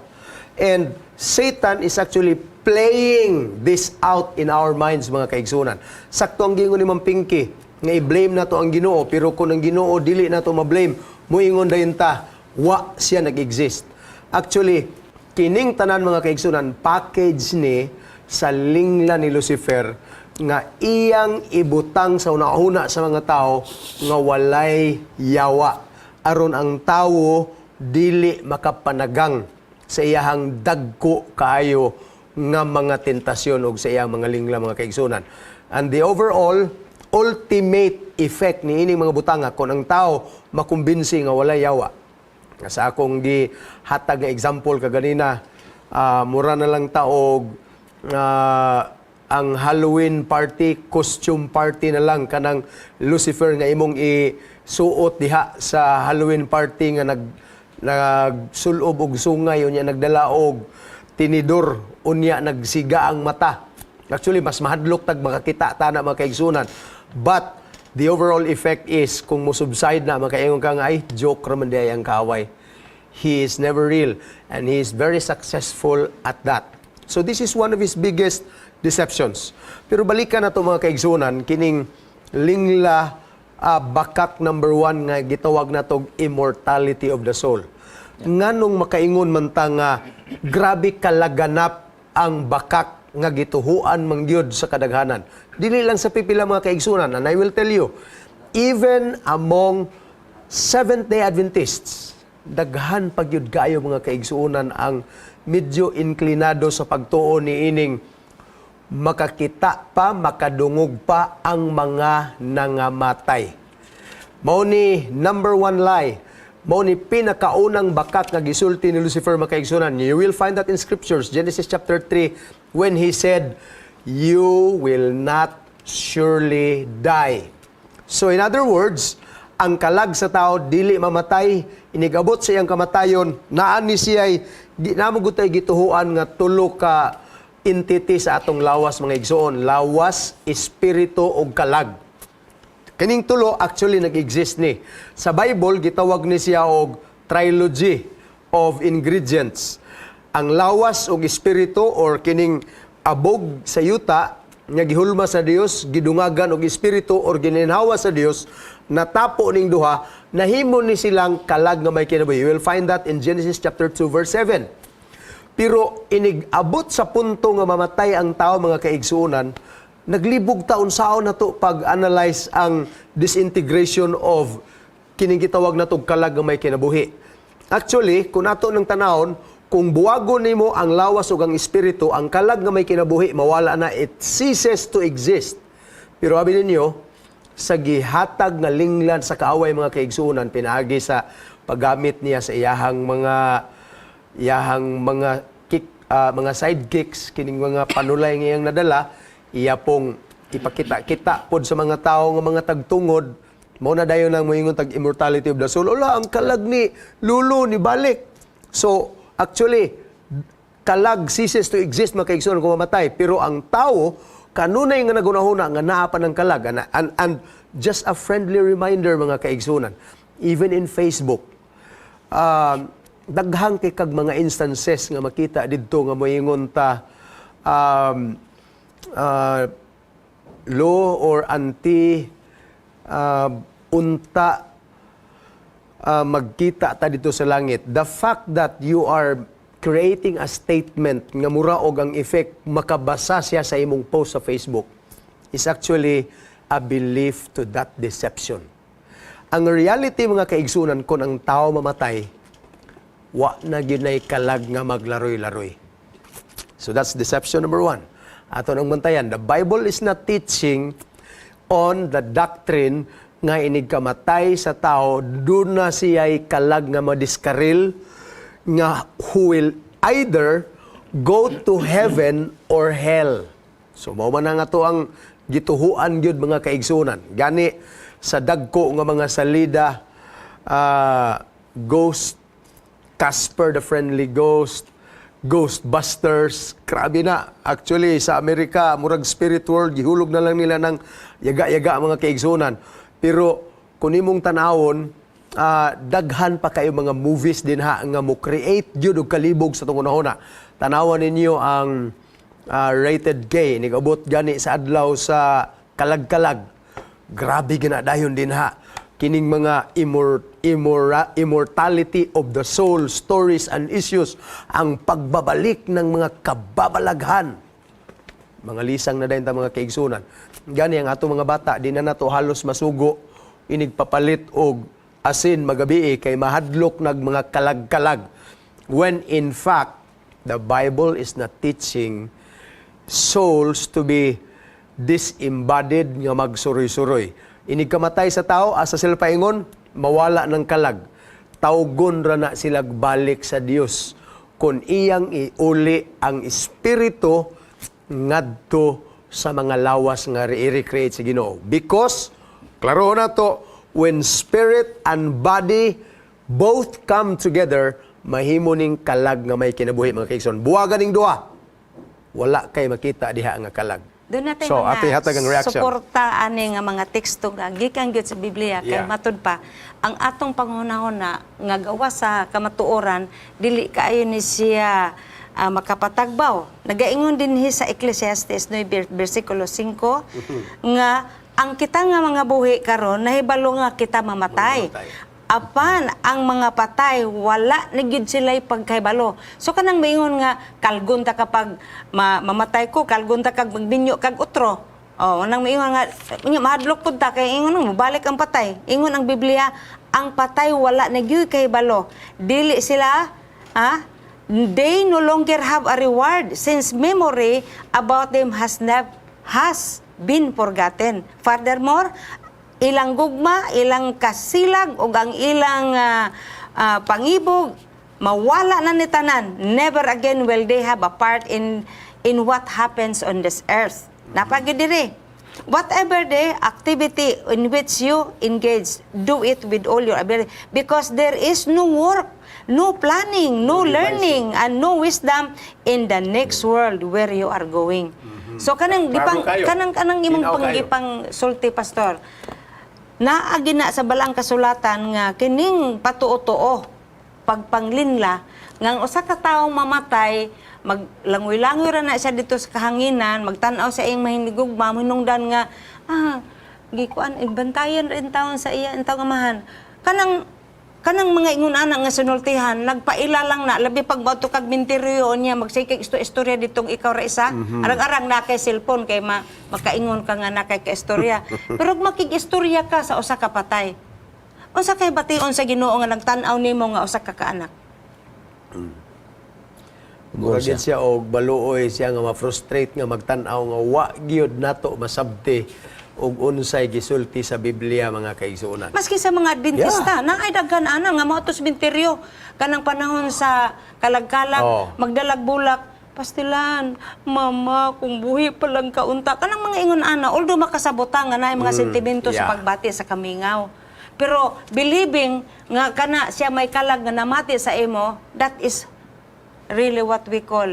And Satan is actually playing this out in our minds, mga kaigsunan. Sakto ang giingon ni Ma'am Pinky nga i-blame nato ang Ginoo, pero kung ang Ginoo dili nato ma-blame, muingon dayon ta, wa siya nag-exist. Actually, kining tanan, mga kaigsunan, package ni sa lingla ni Lucifer nga iyang ibutang sa una-una sa mga tao nga walay yawa aron ang tawo dili makapanagang sa iyahang dagko kaayo nga mga tentasyon ug sa iyang mga lingla, mga kaigsunan. And the overall ultimate effect ni ining mga butanga, kung ang tao makumbinsi nga walay yawa, nga sa akong gihatag nga example kaganina, mura na lang taog ang Halloween party, costume party na lang, kanang Lucifer nga imong isuot diha sa Halloween party nga nagsulob og sungay, unya nagdala og tinidor, unya nagsiga ang mata. Actually, mas mahadlok tag makakita ta na, mga kaigsunan. But the overall effect is kung mo-subside na, makaingon ka nga, "Ay, joke raman diay ang kaaway. He is never real," and he is very successful at that. So this is one of his biggest deceptions. Pero balikan na to, mga kaigsunan, kining lingla, bakak number one nga gitawag na tog immortality of the soul. Nganong makaingon man ta nga grabe kalaganap ang bakak nga gituhuan man gyud sa kadaghanan? Dili lang sa pipila, mga kaigsunan, and I will tell you, even among Seventh-day Adventists, daghan pa gyud kaayo, mga kaigsuonan, ang medyo inklinado sa pagtuo ni ining makakita pa, makadungog pa ang mga nangamatay. Mao ni number one lie. Mao ni pinakaunang bakak nga gisulti ni Lucifer, mga kaigsunan. You will find that in scriptures, Genesis chapter 3, when he said, "You will not surely die." So in other words, ang kalag sa tao dili mamatay, inigabot sa iyang kamatayon, naa ni siya'y namo gud tay gituhuan nga tulo ka entity sa atong lawas, mga igsoon: lawas, espiritu ug kalag. Kining tulo actually nag-exist ni. Sa Bible gitawag ni siya og trilogy of ingredients. Ang lawas ug espiritu or kining abog sa yuta nga gihulma sa Dios, gidungagan og espiritu or gininhawa sa Dios, natapo ning duha, nahimo ni silang kalag nga may kinabuhi. You will find that in Genesis chapter 2 verse 7. Pero inig abot sa punto nga mamatay ang tao, mga kaigsuonan, naglibog ta unsaon nato pag-analyze ang disintegration of kining gitawag natog kalag nga may kinabuhi. Actually, kung ato ng tanawon, kung buwagon nimo ang lawas ug ang espiritu, ang kalag nga may kinabuhi mawala na, it ceases to exist. Pero abi ninyo, sa gihatag nga linglan sa kaaway, mga kaigsuonan, pinaagi sa paggamit niya sa iyahang mga mga sidekicks, kining mga panulay nga iyang nadala, iya pong ipakita-kita pod sa mga tao nga mga tagtungod. Mao na dayon ang moingon tag immortality of the soul. Ula, ang kalag ni Lulo ni balik. So actually, kalag ceases to exist, mga kaigsoon, kung mamatay, pero ang tao kanunay nga nagunahuna nga naa pa ng kalag. And just a friendly reminder, mga kaigsunan, even in Facebook, daghang kay kag mga instances nga makita didto nga moingon ta, "Lo or auntie, unta magkita ta dito sa langit." The fact that you are creating a statement nga mura og ang effect makabasa siya sa imong post sa Facebook is actually a belief to that deception. Ang reality, mga kaigsunan, kung ang tao mamatay, wa na ginay kalag nga maglaroy-laroy. So that's deception number one. Ato nang bantayan, the Bible is not teaching on the doctrine nga inig kamatay sa tao, doon na siya'y kalag nga madiskaril, nga who will either go to heaven or hell. So mao man na nga to ang gituhuan gyud, mga kaigsunan. Gani sa dagko nga mga salida, Ghost, Casper the Friendly Ghost, Ghostbusters, grabe na. Actually, sa Amerika, murag spirit world, gihulog na lang nila ng yaga-yaga, mga kaigsunan. Pero kung imong tanawon, daghan pa kayo mga movies din ha nga mo create gyud og kalibog sa atong hunahuna. Tanawan ninyo ang Rated K, nigabot gani sa adlaw sa kalag-kalag. Grabe gina dayon din ha kining mga immortality of the soul stories and issues, ang pagbabalik ng mga kababalaghan, mga lisang na dayon ta, mga kaigsunan. Gani ang ato mga bata, di na nato halos masugo inig papalit og asin magabi kay mahadlok nag mga kalag-kalag. When in fact, the Bible is not teaching souls to be disembodied nga magsuroy-suroy. Inig kamatay sa tao, asa sila paingon, mawala ng kalag. Tawgon ra na sila balik sa Dios kung iyang iuli ang espiritu ngadto sa mga lawas nga i-recreate sa Ginoo. Because, klaro na to, when spirit and body both come together, mahimo ning kalag nga may kinabuhi, mga kaigsoon. Buwagan ning duha. Wala kay makita diha nga kalag. Doon natin So, mga ate, hatag ang reaction. Suporta ani nga mga teksto nga gikan gyud sa Biblia kay matud pa ang atong panghunahuna nga gawa sa kamatuoran, dili kaayo ni siya makapatagbaw. Nagaingon dinhi sa Ecclesiastes 9 versikulo 5 nga ang kita nga mga buhi karon nahibalo nga kita mamatay. Mamatay. Apan ang mga patay, wala na gyud sila'y pagkahibalo. So kanang maingon nga kalgon ta kapag mamatay ko, kalgon ta kag magbinyo kag utro. Oh, nang maingon nga unya mahadlok pud ta kay ingon mo balik ang patay. Ingon ang Biblia, ang patay wala na gyud kahibalo. Dili sila they no longer have a reward since memory about them has never has been forgotten. Furthermore, ilang gugma, ilang kasilag ug ang ilang pangibog mawala na ni tanan. Never again will they have a part in what happens on this earth. Napagid diri. Whatever the activity in which you engage, do it with all your ability because there is no work, no planning, no learning, and no wisdom in the next world where you are going. So kanang Klaro gipang kayo. kanang imong Ginaw kayo. panggipang sulti, pastor. Naagi na sa balang kasulatan nga kining patuo-tuo pagpanglinla nga ang usa ka tawo mamatay, maglangoy-langoy ra na siya dito sa kahanginan, magtan-aw sa iyang mahinigugma, hinungdan nga gikuan, ibantayan rin taon sa iya ang amahan, kanang kanang mga ingon ana nga sinultihan nagpaila lang na, labi pag moadto kag minteryo niya, magsikig isto istorya ditong ikaw ra isa, arang-arang na kay cellphone kay makaingon ka nga na kay ka-istorya, pero makig-istorya ka sa usa ka patay, unsa kay bation sa Ginoo nga nagtan-aw nimo nga usa ka kaanak? Murag gyud siya og baluoy siya nga ma-frustrate nga magtan-aw nga wa gyud nato masabti og unsay gisulti sa Biblia, mga kaigsuonan. Maski sa mga Adventista, naay daghan ana nga moadto sa minteryo kanang panahon sa kalagkalag, magdalag bulak. Pastilan, mama, kung buhi pa lang kaunta. Kanang mga ingon ana, although makasabota nga na mga sentimento sa pagbati sa kamingaw. Pero believing nga kana siya may kalag nga namati sa imo, that is really what we call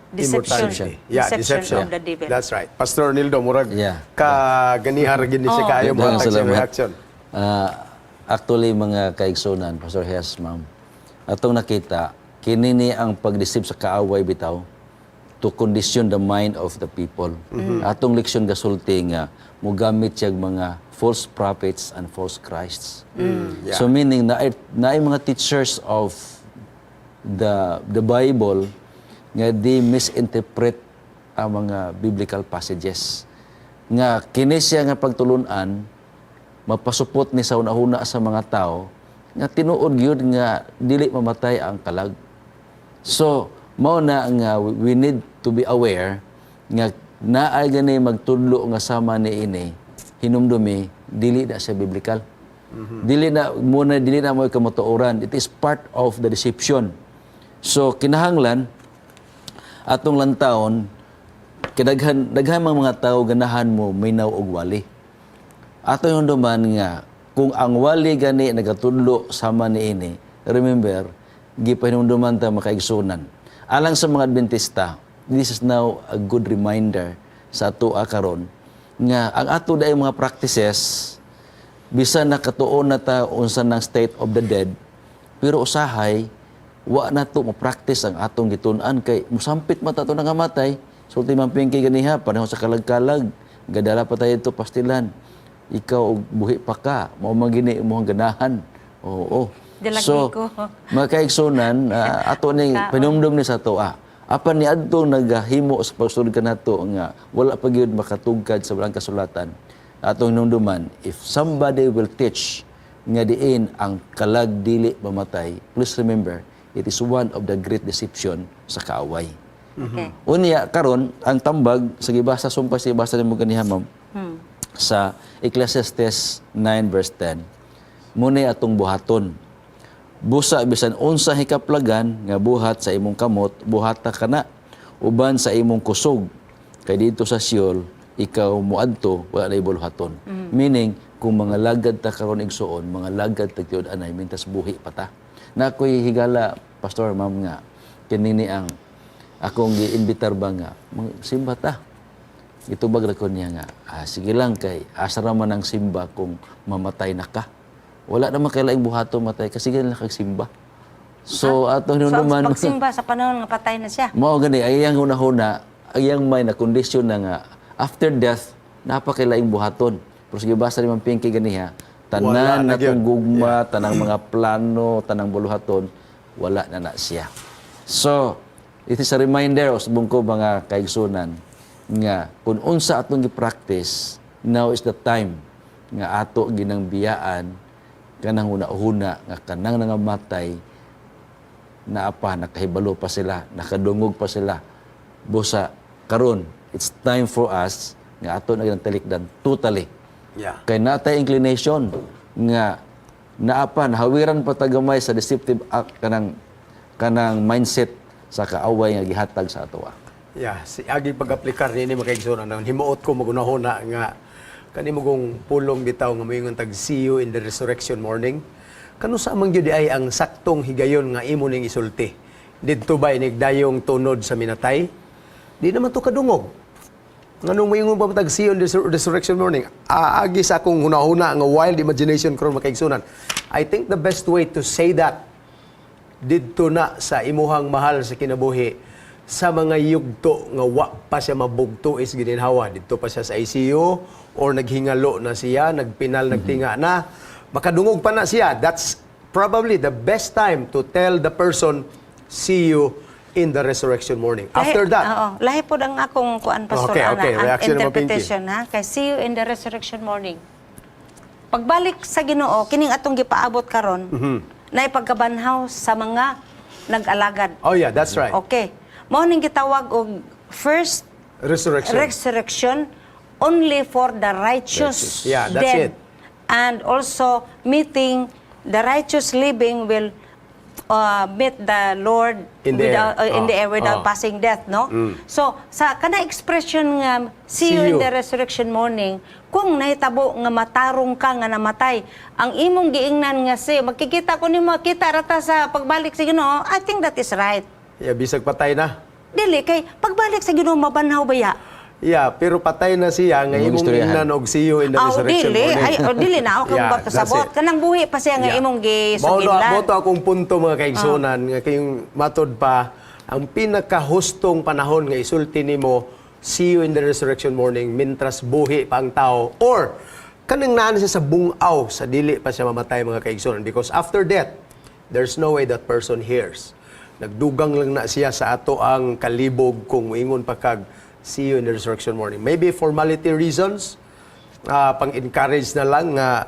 deception. Immortality. Yeah, deception. Of the devil. That's right. Pastor Nildo, murag ka ganihar gini siya kaayo Daghang mo sa salamat. reaction. Actually, mga kaigsunan, Pastor Hess, ma'am, atong nakita, kini ni ang pag-deceive sa kaaway bitaw to condition the mind of the people. Atong leksyon gasulti nga mugamit siya mga false prophets and false Christs. So meaning na naay mga teachers of the Bible nga di misinterpret ang mga biblical passages. Nga kini siya nga pagtulunan mapasupot ni sa una-una sa mga tao nga tinuod gyud nga dili mamatay ang kalag. So, mao na nga we need to be aware nga naay gani magtudlo nga sama ni ini hinumdumi dili na siya biblical. Dili na muna, dili na mo kamatuoran. It is part of the deception. So kinahanglan atong lantawon kay daghan mga tao ganahan mo minaw og wali. Ato yung duman nga kung ang wali gani nagatudlo sama ni ini, remember, gipahinumduman ta, makaigsunan. Alang sa mga Adventista, this is now a good reminder sa ato karon nga ang ato dayong mga practices, bisan nakatuon na ta unsa ng state of the dead, pero usahay wa na to mo-practice ang atong gitun-an kay musampit man ta ato nangamatay. Sulti man Pinky ganiha, panahon sa kalag-kalag, gadala pa tayo ito pastilan. Ikaw og buhi pa ka, mao man gini imong ganahan. Oo. Dilag So, ko. mga kaigsunan, ato ni pinumdum ni sa ato. Apan ni adtong nagahimo sa pagsulod kanato nga wala pa gyud makatugkad sa balang kasulatan. Atong hinumduman, if somebody will teach nga diin ang kalag dili mamatay, please remember, it is one of the great deception sa kaaway. Unya karon ang tambag sa gibasa sumpay sa gibasa nimo ganiha, ma'am, sa Ecclesiastes 9 verse 10, muna atong buhaton. Busa bisan unsa hikaplagan nga buhat sa imong kamot, buhata kana uban sa imong kusog, kay dito sa Sheol ikaw moadto, wala na buluhaton. Meaning kung mga lagad ta karon, igsuon, mga lagad ta gyud anay mintas buhi pa ta. Na ako'y higala, Pastor, ma'am, nga kini ni ang akong giimbitar ba nga simba ta. Gitubag ra ko niya nga, sige lang, kay asa ra man ang simba kung mamatay na ka? Wala naman kay laing buhaton matay kasi sige lang kag simba. So atong So, ang hinumduman pagsimba sa panahon nga patay na siya. Mao gani ay iyang hunahuna, ang iyang mind na kondisyon na nga after death napakailaing buhaton. Pero sige, basta ni Ma'am Pinky ganiha, Wala tanan na na tong gyud. gugma, tanang mga plano, tanang buluhaton, wala na na siya. So, it is a reminder usbong ko, mga kaigsunan, nga kung unsa atong gi-practice, now is the time nga ato ginang biyaan kanang huna-huna nga kanang nangamatay naa pa, nakahibalo pa sila, nakadungog pa sila. Busa, karon, it's time for us nga ato na ginang talikdan totally. Kay natay inclination nga naa pa, nahawiran pa tagamay sa deceptive act kanang mindset sa kaaway nga gihatag sa atoa. Yeah, si agi pag-aplikar nini, mga kaigsunan, ang himuot ko magunahona nga kani mo kong pulong bitaw nga moingon tag "See you in the resurrection morning." Kano sa man gyud ay ang saktong higayon nga imo ning isulti? Didto ba inigdayong tunod sa minatay? Di naman to kadungog. Nganong moingon pa tag "See you in the resurrection morning"? Aagi sa akong hunahuna nga wild imagination karon, mga kaigsunan. I think the best way to say that didto na sa imuhang mahal sa kinabuhi sa mga yugto nga wa pa siya mabugto is gininhawa, didto pa siya sa ICU or naghingalo na siya, nagpinal, nagtinga na, makadungog pa na siya, that's probably the best time to tell the person, "See you in the resurrection morning." After that Oo. Lahi pod ang akong kuan, Pastor Okay, Ana, okay. ang Reaction naman, Pinky. interpretation ha. Kay "See you in the resurrection morning." Pagbalik sa Ginoo, kining atong gipaabot karon, na ipagkabanhaw sa mga nag-alagad. Oh yeah, that's right. Okay. Mao ning gitawag og first resurrection. Resurrection only for the righteous Yeah, that's dead. it. And also meeting the righteous living will meet the Lord In the without, air. In the Ah, air without ah. passing death, no? So sa kana expression nga "see See you in you. the resurrection morning," kung nahitabo nga matarong ka nga namatay, ang imong giingnan nga "see, magkikita ko nimo, kita rata sa pagbalik sa Ginoo," I think that is right. Yeah, bisag patay na. Dili kay pagbalik sa Ginoo, mabanhaw baya? Yeah, pero patay na siya nga Imong imong istoryahan. ingnan og "See you in the Aw, resurrection dili. morning." Ay, oh, dili na ako kang Yeah, that's pasabot. it. Kanang buhi pa siya nga imong gisuginlan. Mao to akong punto, mga kaigsunan, nga kayong matod pa ang pinakahustong panahon nga isulti nimo "See you in the resurrection morning," mintras buhi pa ang tao or kanang naan siya sa bungaw sa dili pa siya mamatay, mga kaigsunan, because after death there's no way that person hears. Nagdugang lang na siya sa ato ang kalibog kung moingon pa kag "See you in the resurrection morning." Maybe formality reasons, pang-encourage na lang nga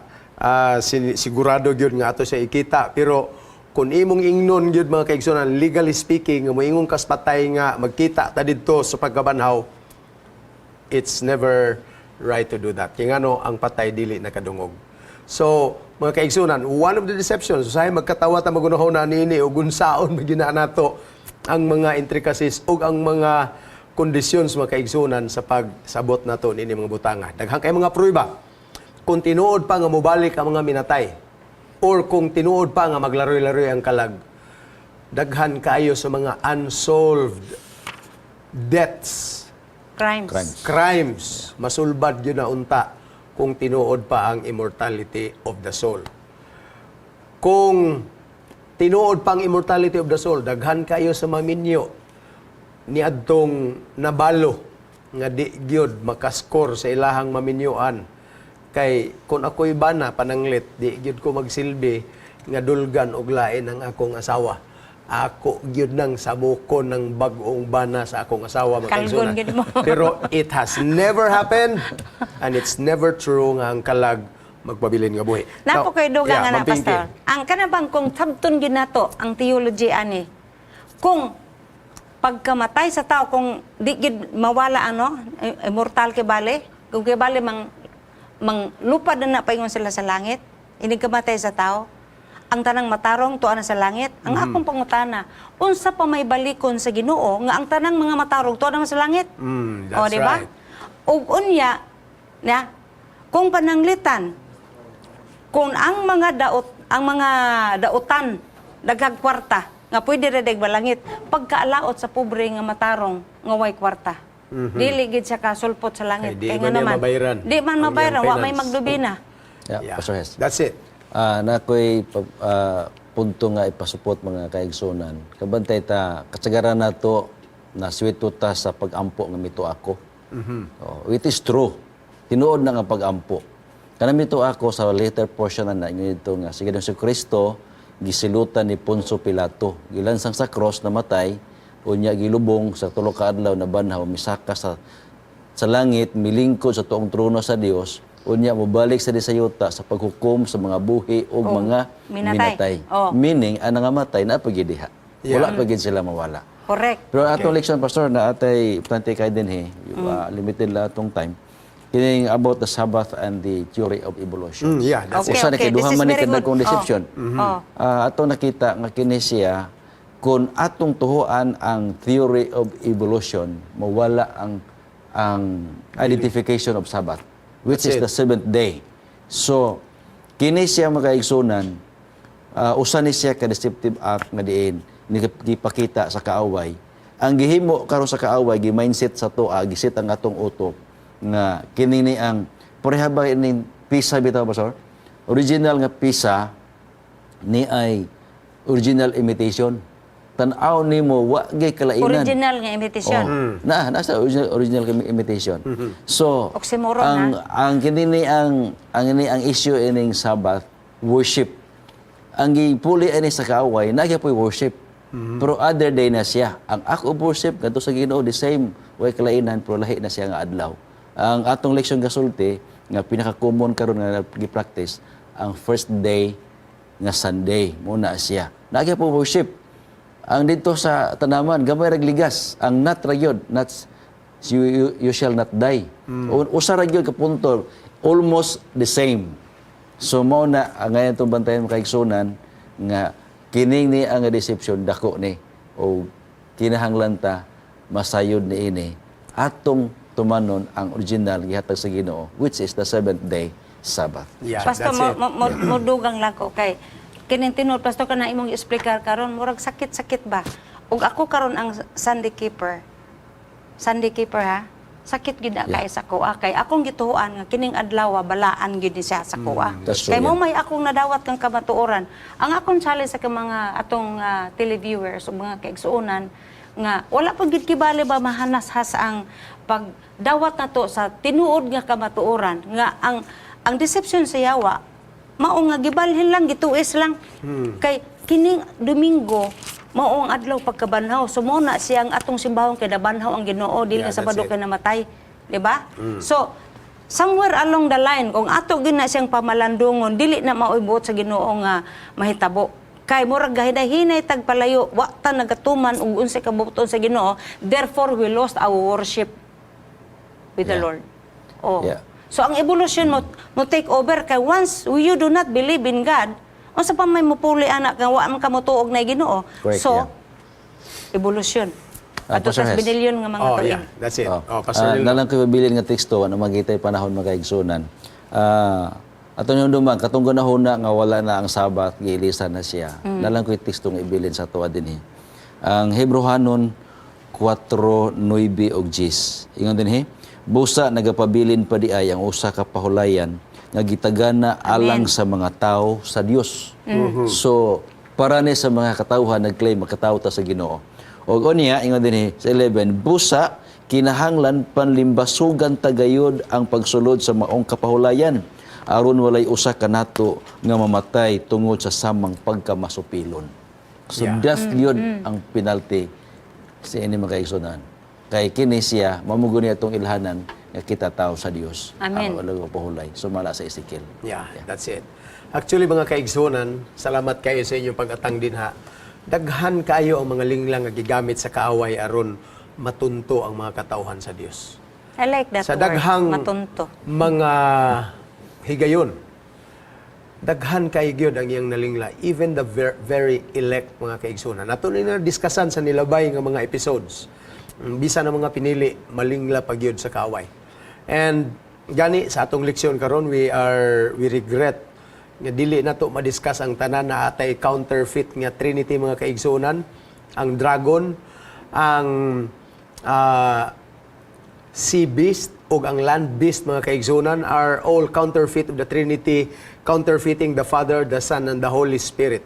sigurado gyud nga ato siya ikita, pero kung imong ingnon gyud, mga kaigsunan, legally speaking, nga moingon kas patay nga magkita ta didto sa pagkabanhaw, it's never right to do that. Kaya ngano ang patay dili nakadungog. So, mga kaigsunan, one of the deceptions, usahay magkatawa ta, magunahon na niini ug unsaon magina nato ang mga intricacies ug ang mga kondisyon, mga kaigsunan, sa pagsabot nato niini mga butanga. Daghan kay mga pruweba. Kung tinuod pa nga mobalik ang mga minatay or kung tinuod pa nga maglaroy-laroy ang kalag, daghan kaayo sa mga unsolved deaths, Crimes. Crimes. Crimes, masulbad yun na unta kung tinuod pa ang immortality of the soul. Kung tinuod pa ang immortality of the soul, daghan kayo sa maminyo niadtong nabalo nga di gyud makaskor sa ilahang maminyuan. Kay kung ako'y bana, pananglit, di gyud ko magsilbi nga dulgan og lain ang akong asawa. Ako gyud nang sabukon ng bag-ong bana sa akong asawa, mga Kalgon kaigsunan. gyud mo. Pero it has never happened and it's never true nga ang kalag magpabilin nga buhi. Napo Now, kay dugang yeah, nga na, Ma'am Pinky. Pastor. Ang kanabang kung sabton gyud nato ang theology ani. Kung pagkamatay sa tao, kung di gyud mawala ano, immortal kay bale, kung kay bale mang mang lupad na na paingon sila sa langit, inig kamatay sa tao, ang tanang matarong tuwa na sa langit. Ang akong pangutana, unsa pa may balikon sa Ginoo nga ang tanang mga matarong tuwa naman sa langit? That's O, di ba? right. Ug unya, na, kung pananglitan, kung ang mga daot, ang mga dautan daghag kwarta nga pwede ra dag balangit, pagkaalaot sa pobre nga matarong nga way kwarta. Dili gid siya kasulpot sa langit. Kay di Kay man nga niya naman, mabayaran di man ang mabayaran, iyang wa may penance. magdubina. Yeah, Pastor Hes. That's it. Na ako'y punto nga ipasupot, mga kaigsunan. Kabantay ta, kasagaran nato na swito ta sa pag-ampo nga mito ako. Oh, it is true. Tinuod na nga pag-ampo. Kana mito ako sa later portion na na ito nga sige si Kristo gisilutan ni Poncio Pilato. Gilansang sa cross, namatay, unya gilubong, sa 3 ka adlaw nabanhaw, misaka sa langit, milingkod sa tuong trono sa Dios, unya mobalik sa disayuta sa paghukom sa mga buhi o Oh, mga minatay. minatay. Oh. Meaning, ang nangamatay na pagid diha. Wala pa gid sila mawala. Correct. Pero atong leksyon, Pastor, na atay plenty kay din he, limited lang atong time. Kining about the Sabbath and the theory of evolution. Yeah, that's Okay, Usa na okay. kay duha This is man ni very good. kadagkong deception. Oh. Ato nakita nga kini siya, kung atong tuhuan ang theory of evolution, mawala ang identification of Sabbath, which That's is it. the seventh day. So kini siya, mga kaigsunan, usa ni siya ka deceptive act nga diin ni gipakita sa kaaway. Ang gihimo karon sa kaaway, gi-mindset sa toa, giset ang atong utok nga kini ni ang pareha ba ining pisa bitaw, Pastor? Original nga pisa ni ay original imitation. Tan-aw nimo, wa gyud kalainan. Original nga imitation. Oh. Na, nasa original kami imitation. So, Oxymoron, ang ang kini ni ang ini ang issue ining Sabbath worship. Ang gipuli ani sa kaaway, na po'y worship. Pero other day na siya. Ang act of worship kadto sa Ginoo, the same, way kalainan, pero lahi na siya nga adlaw. Ang atong leksyon gasulti nga pinaka-common karon nga gi-practice ang first day nga Sunday muna siya. Naa po worship. Ang dito sa tanaman, gamay rag ligas. Ang not ra gyud, not you shall not die. Usa ra gyud ka punto, almost the same. So mao na ang ngayon itong bantayan, mga kaigsunan, nga Kining ni ang deception, dako ni o kinahanglan ta masayod ni ini, atong tumanon ang original gihatag sa Ginoo, which is the seventh day Sabbath. Yeah, Pastor, that's mo, it. mo dugang lang ko kay kining tinuod, Pastor, kana imong i-explicar karon, murag sakit-sakit ba. Ug ako karon ang Sunday keeper. Sunday keeper ha. Sakit gid na kay sa kuha kay akong gituoan nga kining adlaw balaan gid ni siya sa kuha. That's true, Kay mo yeah. may akong nadawat kang kamatuoran. Ang akong challenge sa kang mga atong televiewers o mga kaigsuonan nga wala pa gid kibali ba mahanashas ang pagdawat nato sa tinuod nga kamatuoran nga ang deception sa yawa mao nga gibalhin lang, gituis lang kay kining Domingo mao ang adlaw pagkabanhaw, so mao na siya ang atong simbahon kay nabanhaw ang Ginoo dili Yeah, na Sabado that's it. kay namatay, di ba? So somewhere along the line, kung ato gina siyang pamalandungon, dili na maoy buot sa Ginoo nga mahitabo kay murag gahinay-hinay tagpalayo, wa ta nagatuman og unsay kabuoton sa Ginoo. Therefore we lost our worship with the Lord. Oh. So ang evolution mo mo take over kay once you do not believe in God, unsa pa may mupuli anak nga wa man ka motuog na Ginoo? Correct, So yeah. evolution. Ah, Adto Pastor tas Hes. binilyon nga mga Oh, tuig. yeah, that's it. Oh. Oh, Pastor Lilo. Nalang ko ibilin nga teksto ano magitay panahon, mga kaigsunan. Ato yung duman katong ganahon na nga wala na ang Sabat, giilisan na siya. Nalang ko teksto nga ibilin sa tuwa dinhi. Ang Hebreohanon 4:9 ug 10. Ingon dinhi, busa nagapabilin pa di ay ang usa ka pahulayan nga gitagana alang sa mga tao sa Dios. So para ni sa mga katawhan nagclaim makatawo ta sa Ginoo. Og unya ingon dinhi sa 11, busa kinahanglan panlimbasugan tagayod ang pagsulod sa maong kapahulayan aron walay usa kanato nga mamatay tungod sa samang pagkamasupilon. So death yun ang penalty sa ini, mga kaigsunan. Kay kini siya mamugo niya itong ilhanan nga kita tao sa Dios. Amen. Ang walang pahulay sumala sa Ezekiel. Yeah, that's it. Actually, mga kaigsunan, salamat kayo sa inyong pag-atang din ha. Daghan kayo ang mga linglang nga gigamit sa kaaway aron matunto ang mga katauhan sa Dios. I like that Sa word, daghang matunto. mga higayon, daghan kay gyud ang iyang nalingla, even the very elect, mga kaigsunan. Ato ni na diskasan sa nilabay nga mga episodes. Bisan ang mga pinili, malingla pa gyud sa kaaway. And gani sa atong leksyon karon, we regret nga dili nato madiscuss ang tanan na atay counterfeit nga Trinity, mga kaigsunan, ang dragon, ang sea beast ug ang land beast, mga kaigsunan, are all counterfeit of the Trinity, counterfeiting the Father, the Son, and the Holy Spirit.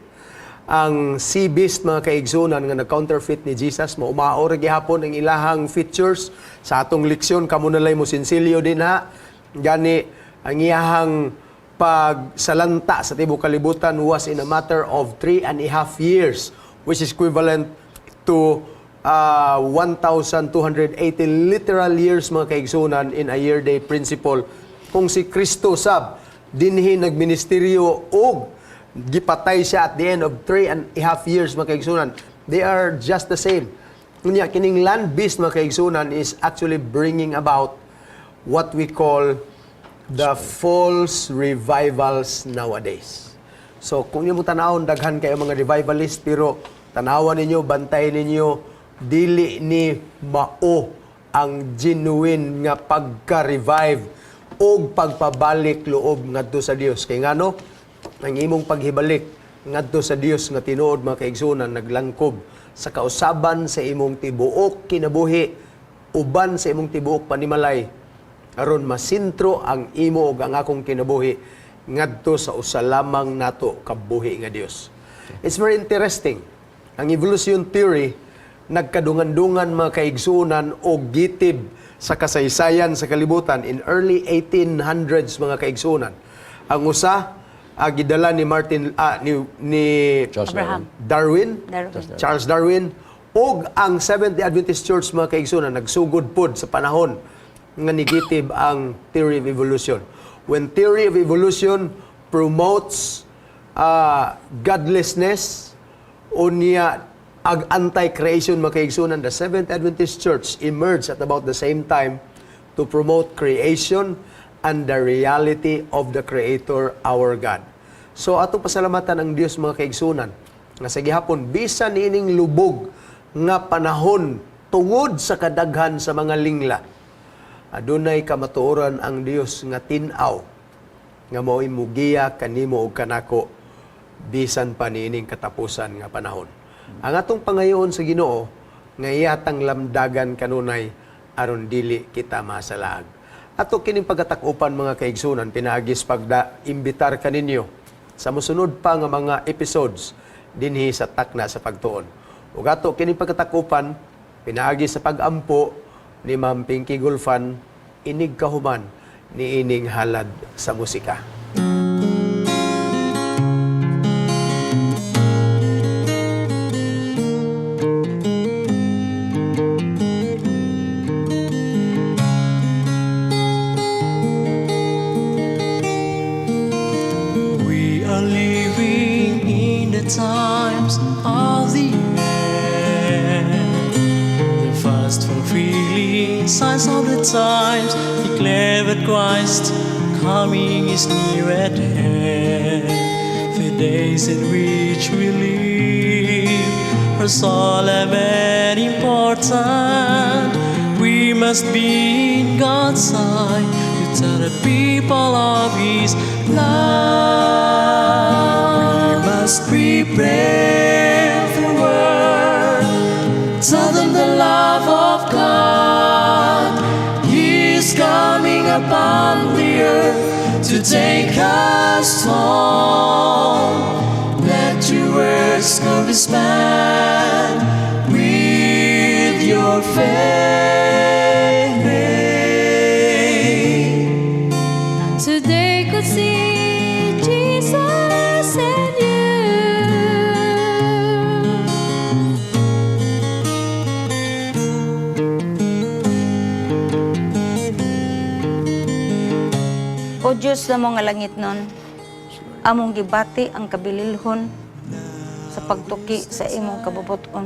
Ang sea beast, mga kaigsunan, nga nag-counterfeit ni Jesus, maumao ra gihapon ang ilahang features. Sa atong leksyon, kamo nalay mo sinsilyo din ha. Gani ang iyahang pagsalanta sa tibuok kalibutan was in a matter of 3.5 years, which is equivalent to 1,280 literal years, mga kaigsunan, in a year day principle. Kung si Kristo sab dinhi nagministeryo og gipatay siya at the end of 3.5 years, mga kaigsunan, they are just the same. Unya, kining land beast, mga kaigsunan, is actually bringing about what we call the false revivals nowadays. So kung inyo mo tanawon, daghan kayo mga revivalist, pero tanawan ninyo, bantay ninyo, dili ni mao ang genuine nga pagka-revive o pagpabalik loob ngadto sa Dios. Kay ngano, ang imong paghibalik ngadto sa Dios nga tinuod, mga kaigsunan, naglangkob sa kausaban sa imong tibuok kinabuhi uban sa imong tibuok panimalay aron masintro ang imo ug ang akong kinabuhi ngadto sa usa lamang nato kabuhi nga Dios. It's very interesting. Ang evolution theory nagkadungan-dungan, mga kaigsunan, o gitib sa kasaysayan sa kalibutan in early 1800s, mga kaigsunan. Ang usa gidala ni Martin ni Charles Abraham. Darwin, Darwin. Charles Darwin, ug ang Seventh-day Adventist Church, mga kaigsunan, nagsugod pod sa panahon nga nigitib ang theory of evolution. When theory of evolution promotes godlessness, unya ag anti-creation, mga kaigsunan, the Seventh Adventist Church emerged at about the same time to promote creation and the reality of the Creator, our God. So atong pasalamatan ang Dios, mga kaigsunan, Nga sa gihapon bisan niining lubog nga panahon tungod sa kadaghan sa mga lingla, adunay kamatuoran ang Dios nga tin-aw nga mao'y mugiya kanimo ug kanako bisan pa niining katapusan nga panahon. Ang atong pangayoon sa Ginoo nga iyatang lamdagan kanunay aron dili kita masalaag. Ato kining pagkatakupan, mga kaigsunan, pinaagis pagda imbitar kaninyo sa mosunod pa nga mga episodes dinhi sa Takna sa Pagtuon. Ug ato kining pagkatakupan pinaagi sa pagampo ni Ma'am Pinky Gulfan inig kahuman ni ining halad sa musika. We are living in the times of the end. The fast fulfilling signs of the times declare that Christ coming is near at hand. The days in which we live are solemn and important. We must be in God's sight to tell the people of His love. We must prepare the world. Tell them the love of God. He is coming upon the earth to take us home. Let your words correspond with your faith. So they could see Jesus and you. O Diyos na mga langit nun, among gibati ang kabililhon sa pagtuki sa imong kabubuton.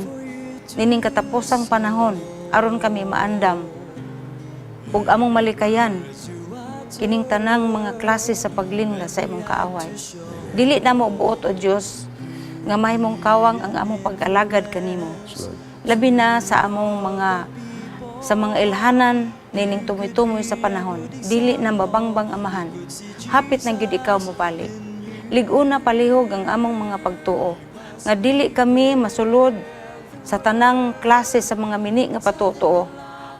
Nining katapusang panahon, aron kami maandam ug among malikayan kining tanang mga klase sa paglingla sa imong kaaway. Dili namo buot, o Dios, nga mahimong kawang ang among pag-alagad kanimo. Labi na sa among mga sa mga ilhanan nining tumoy-tumoy sa panahon. Dili na mabangbang, Amahan. Hapit na gyud ikaw mobalik. Lig-una palihog ang among mga pagtuo nga dili kami masulod sa tanang klase sa mga mini nga patutuo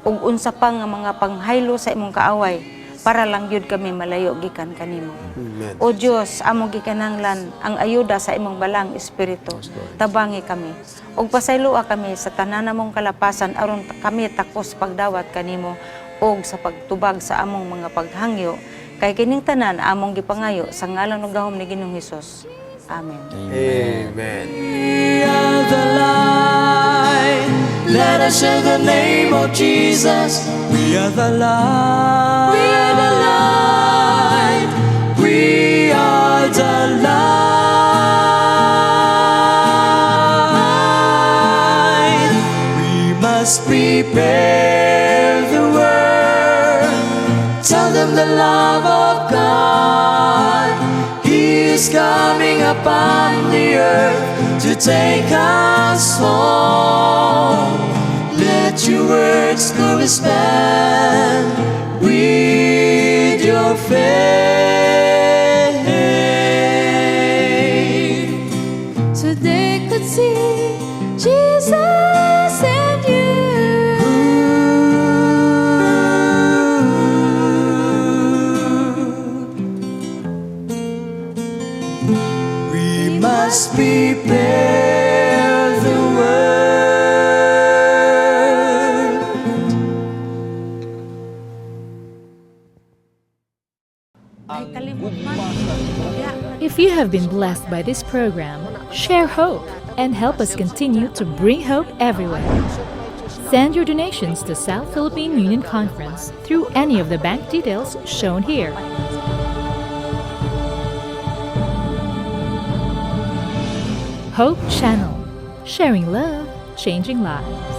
ug unsa pa nga mga panghaylo sa imong kaaway para lang gyud kami malayo gikan kanimo. Amen. O Dios, among gikinahanglan ang ayuda sa imong balang espiritu. Tabangi kami. Ug pasayloa kami sa tanan namong kalapasan aron kami takos pagdawat kanimo ug sa pagtubag sa among mga paghangyo kay kining tanan among gipangayo sa ngalan ug gahom ni Ginoong Hesus. Amen. Amen. We are the light. Let us share the name of Jesus. We are the light. We are the light. We are the light. We must prepare the world. Tell them the love of God. He is coming upon the earth to take us home. Let your words correspond with your faith. So they could see Jesus and you. We must prepare the world. Ay, kalimot man. If you have been blessed by this program, share hope and help us continue to bring hope everywhere. Send your donations to South Philippine Union Conference through any of the bank details shown here. Hope Channel, sharing love, changing lives.